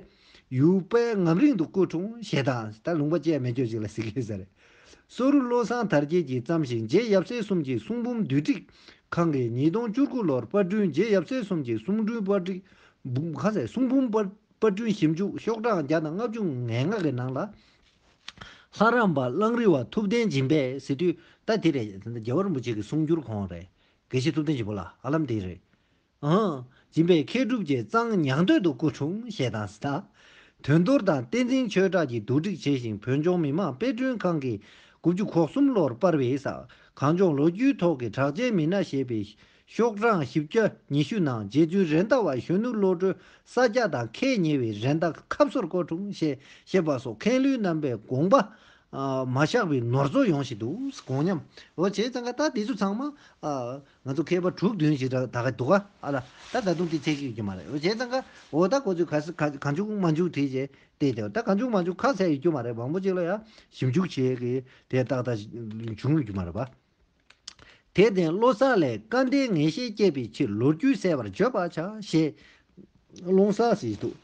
ཡུལ་དཔལ་ངམ་རིང་དུ་སྐུ་འཁྲུངས་ཞེས་དང་ད་ལུང་པ་བཅས་མེད་ཆོག་ཅིག་ལ་ཟེར་གི་ཟེར། སོ་རུ་བློ་བཟང་དར་རྒྱས་ཀྱིས་བརྩམས་ཤིང་རྗེ་ཡབ་སྲས་གསུམ་གྱི་གསུང་འབུམ་བསྡུས་བསྒྲིགས་ཁང་གིས་ཉིས་སྟོང་བཅུ་དགུ་ལོར་པར་སྐྲུན་རྗེ་ཡབ་སྲས་གསུམ་གྱི་གསུང་འབུམ་པར་སྐྲུན་བུམ་ཁ་ཟེར་གསུང་འབུམ་པར་པར་སྐྲུན་ཞིབ་འཇུག་ཤོག་གྲངས་བརྒྱ་དང་ལྔ་བཅུ་ང་ལྔ་གི་ནང་ལ། ལྷ་རམས་པ་གླང་རི་བ་ཐུབ་བསྟན་སྦྱིན་པས་ཟེར་དུས་ད་དེ་རེད། རྒྱལ་བ་རིན་པོ་ཆེ་གི་གསུང་སྒྱུར་ཁོང་རེད། དགེ་བཤེས་ཐུབ་བསྟན་སྦྱིན་པ་ལ་ཧ་ལམ་དེ་རེད། ཨང་། སྦྱིན་པས་མཁས་གྲུབ་རྗེ་གཙང་ཉང་སྟོད་དུ་སྐུ་འཁྲུངས་ཞེས་དང་ཟེར། དོན་རྡོར་དང་བསྟན་འཛིན་ཆོས་གྲགས་ཀྱིས་བསྡུ་སྒྲིག་བྱས་ཤིང་བོད་ལྗོངས་མི་དམངས་དཔེ་སྐྲུན་ཁང་གིས་དགུ་བཅུ་གོ་གསུམ་ལོར་སྤར་བའི་ས་གངས་ལྗོངས་ལོ་རྒྱུས་ཐོག་གི་གྲགས་ཅན་མི་སྣ་ཞེས་པའི་ཤོག་གྲངས་བཞི་བརྒྱ་ཉི་ཤུ་ནང་རྗེ་བཙུན་རེད་མདའ་བ་གཞོན་ནུ་བློ་གྲོས་ས་སྐྱ་དང་ཁས་ཉེ་བའི་རེད་མདའ་ཁབ་སོར་སྐུ་འཁྲུངས་ཞེས་བཤད་པ་སོགས་མཁན་སློབ་རྣམ་པས་དགོངས་པ་མ་བཞག་པའི་ནོར་འཚོ་ཡོང་བཞིན་འདུག་དགོངས་ཉམས་འོ་བྱས་ཙང་ཀ་ད་འདི་ཚོ་ཚང་མ། ང་ཚོ་མཁས་པ་དྲུག་བདུན་ཞིག་ད་ག་འདུག་ག་ཨ་ལ། ད་ད་དུང་དེ་ཚད་ཀྱི་ཡོད་ཀྱི་མ་རེད། འོ་བྱས་ཙང་ཀ་འོ་ད་ཁོ་ཚོས་ག་ས་ག་གང་བྱུང་མང་བྱུང་བྲིས་བྱས་བལྟས་ཏེ་ད་གང་བྱུང་མང་བྱུང་ཁ་གསལ་ཡོད་རྒྱུ་མ་རེད། མང་པོ་ཅིག་ལ་ཡང་ཞིབ་འཇུག་བྱེད་ཀྱི་དེ་ཏག་ཏག་བྱུང་ཡོད་རྒྱུ་མ་རེད་པ། དེར་བརྟེན་བློ་གསར་ལས་སྐལ་ལྡན་ངེས་ཤེས་སྐྱེད་པའི་ཕྱིར་ལོ་རྒྱུས་གསལ་བར་བརྗོད་པར་བྱ་ཞེས་ཀློང་གསལ་ཞེས་འདུག་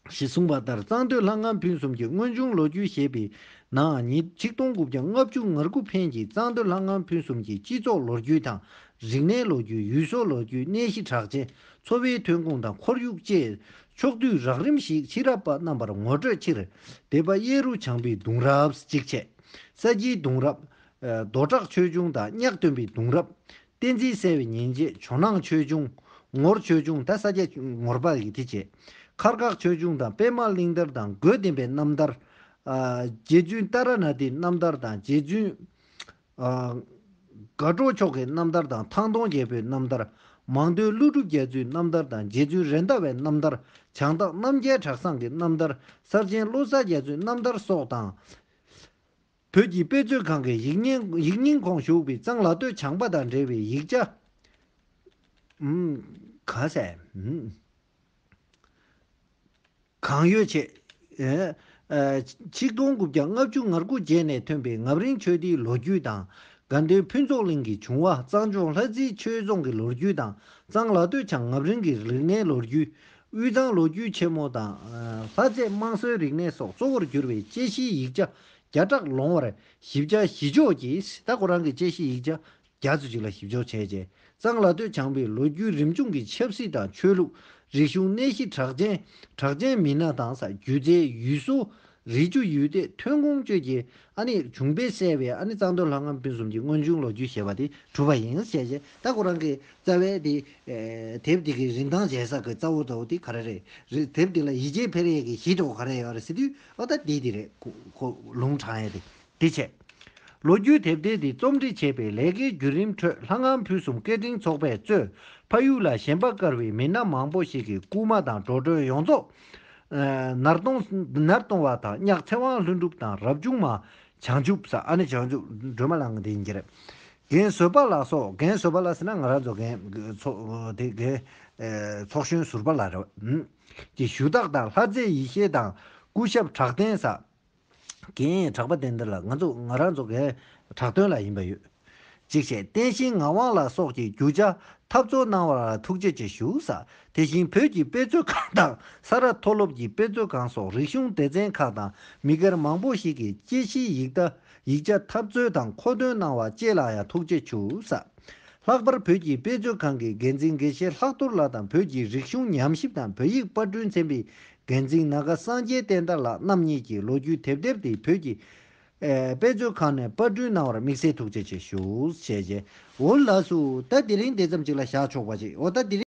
ཞེས་གསུངས་པ་ལྟར་གཙང་སྟོད་ལྷ་ངམ་ཕུན་སུམ་གྱི་དངོས་བྱུང་ལོ་རྒྱུས་ཞེས་པའི་ནང་ཉིད་ཆིག་སྟོང་དགུ་བརྒྱ་ལྔ་བཅུ་ང་དགུ་ཕན་གྱི་གཙང་སྟོད་ལྷ་ངམ་ཕུན་སུམ་གྱི་སྤྱི་ཚོགས་ལོ་རྒྱུས་དང་རིག་གནས་ལོ་རྒྱུས་ཡུལ་སྲོལ་ལོ་རྒྱུས་གནས་གཞི་གྲགས་ཅན་འཚོ་བའི་ཐོན་ཁུངས་དང་ཁོར་ཡུག་བཅས་ཕྱོགས་བསྡུས་རགས་རིམ་ཞིག་ཕྱི་རབས་པ་རྣམ་པར་ངོ་སྤྲོད་ཕྱིར་སྡེ་པ་གཡས་རུ་བྱང་པའི་གདུང་རབས་གཅིག་བྱས། ས་དཀྱིལ་གདུང་རབས། རྡོ་བྲག་ཆོས་འབྱུང་དང་གཉགས་སྟོན་པའི་གདུང་རབས། བསྟན་འཛིན་གསལ་བའི་ཉིན་བྱེད་ཇོ་ནང་ཆོས་འབྱུང་། ངོར་ཆོས་འབྱུང་ད་ས་སྐྱ་ངོར་པ་ཡི་དེ་བྱས། མཁར་ཁག་ཆོས་འབྱུང་དང་པདྨ་གླིང་དར་དང་དགོས་ལྡན་པའི་རྣམ་ཐར། རྗེ་བཙུན་ཏཱ་ར་ནཱ་ཐའི་རྣམ་ཐར་དང་རྗེ་བཙུན། དགའ་སྤྲོ་མཆོག་གི་རྣམ་ཐར་དང་ཐང་སྟོང་རྒྱལ་པོའི་རྣམ་ཐར། མང་སྟོན་ཀླུ་སྒྲུབ་རྒྱ་མཚོའི་རྣམ་ཐར་དང་རྗེ་བཙུན་རེད་མདའ་བའི་རྣམ་ཐར། བྱང་སྟག་རྣམ་རྒྱལ་གྲྭ་ཚང་གི་རྣམ་ཐར། གསར་ཆེན་བློ་གསར་རྒྱ་མཚོའི་རྣམ་ཐར་སོགས་དང་། བོད་ཀྱི་དཔེ་མཛོད་ཁང་གི་ཡིག་རྙིང་ཡིག་རྙིང་ཁོངས་ཞུགས་པའི་གཙང་ལ་སྟོད་བྱང་པ་དང་འབྲེལ་བའི་ཡིག་ཆ། ཨུམ། ག་ཟེ། ཨུམ། གང་ཡོད་ཆེ། ཨེ། ཨེ། ཆིག་སྟོང་དགུ་བརྒྱ་ལྔ་བཅུ་ང་དགུ་རྗེས་ནས་ཐོན་པའི་ངམ་རིང་ཆོས་སྡེའི་ལོ་རྒྱུས་དང་། དགའ་ལྡན་ཕུན་ཚོགས་གླིང་གི་བྱུང་བ། གཙང་ལྗོངས་ལྷ་རྩེའི་ཆོས་རྫོང་གི་ལོ་རྒྱུས་དང་། གཙང་ལ་སྟོད་བྱང་ངམ་རིང་གི་རིག་གནས་ལོ་རྒྱུས། དབུས་གཙང་ལོ་རྒྱུས་ཆེན་མོ་དང་། ལྷ་རྩེ་དམངས་སྲོལ་རིག་གནས་སོགས་གཙོ་བོར་གྱུར་པའི་དཔྱད་གཞིའི་ཡིག་ཆ་བརྒྱ་ཕྲག་ལོང་བར་བཞི་བརྒྱ་བཞི་བཅུ་གིས་ད་ཁོ་རང་གི་དཔྱད་གཞིའི་ཡིག་ཆ་བརྒྱ་ཙམ་ཅིག་ལ་ཞིབ་འཇུག་བྱས་རྗེས། གཙང་ལ་སྟོད་བྱང་པའི་ལོ་རྒྱུས་རིམ་བྱུང་གི་ཆབ་སྲིད་དང་ཆོས་ལུགས། རིག་གཞུང་གནས་གཞི་གྲགས་ཅན། གྲགས་ཅན་མི་སྣ་དང་ས་སྒྱུ་རྩལ་ཡུལ་སྲོལ། རི་ཆུ་ཡུལ་སྡེ་ཐོན་ཁུངས་བཅས་ཀྱི་ཨ་ནི་བྱུང་འཕེལ་གསལ་བའི་ཨ་ནི་གཙང་སྟོད་ལྷ་ངམ་ཕུན་སུམ་གྱི་དངོས་བྱུང་ལོ་རྒྱུས་ཞེས་པ་དེ་གྲུབ་པ་ཡིན་ཞེས་བྱས། ད་ཁོ་རང་གི་རྩ་བའི་དེ་དེབ་དེ་གི་རིན་ཐང་བྱེད་ས་གི་རྩ་བོ་རྩ་བོ་དེ་ག་རེ་རེད། རི་དེབ་དེ་ལ་ཡིད་ཆེས་འཕེར་ཡས་ཀྱི་གཞི་དེ་ག་རེ་ཡོད་རེད་ཟེར་དུས་ཨོ་ད་དེ་དེ་རེད། ཁོ་ཁོ་ལུང་དྲངས་ཡས་དེ་དེ་བྱས། ལོ་རྒྱུས་དེབ་ཐེར་འདི་རྩོམ་སྒྲིག་བྱས་པའི་ལས་ཀའི་བརྒྱུད་རིམ་ཁྲོད་ལྷ་ངམ་ཕུན་སུམ་སྐད་འཕྲིན་ཚོགས་པས་གཙོས་ཕ་ཡུལ་ལ་ཞེན་པ་དཀར་བའི་མི་སྣ་མང་པོ་ཞིག་གིས་སྐུལ་མ་དང་འགྲོ་གྲོན་ཡོངས་རྫོགས་ནར་གཏོང་ནར་གཏོང་བ་དང་། གཉགས་ཚེ་དབང་ལྷུན་གྲུབ་དང་། རབ་བྱུང་མ་བྱང་ཆུབ་ས་ཨ་ནི་བྱང་ཆུབ་སྒྲོལ་མ་ལགས་དེ་ཡིན་གྱི་རེད། རྒན་བཟོད་པ་ལགས་སོགས། རྒན་བཟོད་པ་ལགས་ཟེར་ན་ང་རང་ཚོ་རྒན་ཚོགས་དེ་རྒན་ཚོགས་གཞོན་ཟུར་པ་ལགས་རེད། ཀྱི་ཞུ་དག་དང་། ལྷ་རྩེ་ཡེ་ཤེས་དང་། སྐུ་ཞབས་གྲགས་ལྡན་ས། རྒན་གྲགས་པ་བསྟན་དར་ལགས། ང་ཚོ་ང་རང་ཚོ་རྒན་གྲགས་སྟོན་ལགས་ཡིན་པ་ཡོད། གཅིག་བྱས། བསྟན་ཤིང་ངག་དབང་ལགས་སོགས་ཀྱིས་རྒྱུ་ཆ་འཐབ་རྩོད་གནང་བར་ཐུགས་རྗེ་ཆེ་ཞུ་ས། དེ་བཞིན་བོད་ཀྱི་དཔེ་མཛོད་ཁང་དང་ས་རཱ་མཐོ་སློབ་ཀྱི་དཔེ་མཛོད་ཁང་སོགས་རིག་གཞུང་སྡེ་ཚན་ཁག་དང་མི་སྒེར་མང་པོ་ཞིག་གིས་དཔྱད་གཞིའི་ཡིག་ད་ཡིག་ཆ་འཐབ་རྩོད་དང་མཁོ་འདོན་གནང་བ་བཅས་ལ་ཡང་ཐུགས་རྗེ་ཆེ་ཞུ་ས། ལྷག་པར་བོད་ཀྱི་དཔེ་མཛོད་ཁང་གི་འགན་འཛིན་དགེ་བཤེས་ལྷག་རྡོར་ལགས་དང་བོད་ཀྱི་རིག་གཞུང་ཉམས་ཞིབ་དང་བོད་ཡིག་པར་སྐྲུན་ཚན་པའི་འགན་འཛིན་ནཱ་ག་སངས་རྒྱས་བསྟན་དར་ལགས་རྣམ་གཉིས་ཀྱིས་ལོ་རྒྱུས་དེབ་ཐེར་དེ་བོད་ཀྱི་ཨེ། དཔེ་མཛོད་ཁང་ནས་པར་སྐྲུན་གནང་བར་དམིགས་བསལ་ཐུགས་རྗེ་ཆེ་ཞུ་ཞེས་བྱས། འོ་ལགས་སོ། ད་དེ་རིང་དེ་ཙམ་ཅིག་ལ་བཞག་ཆོག་པ་ཅིག་འོ་ད་དེ་རིང་།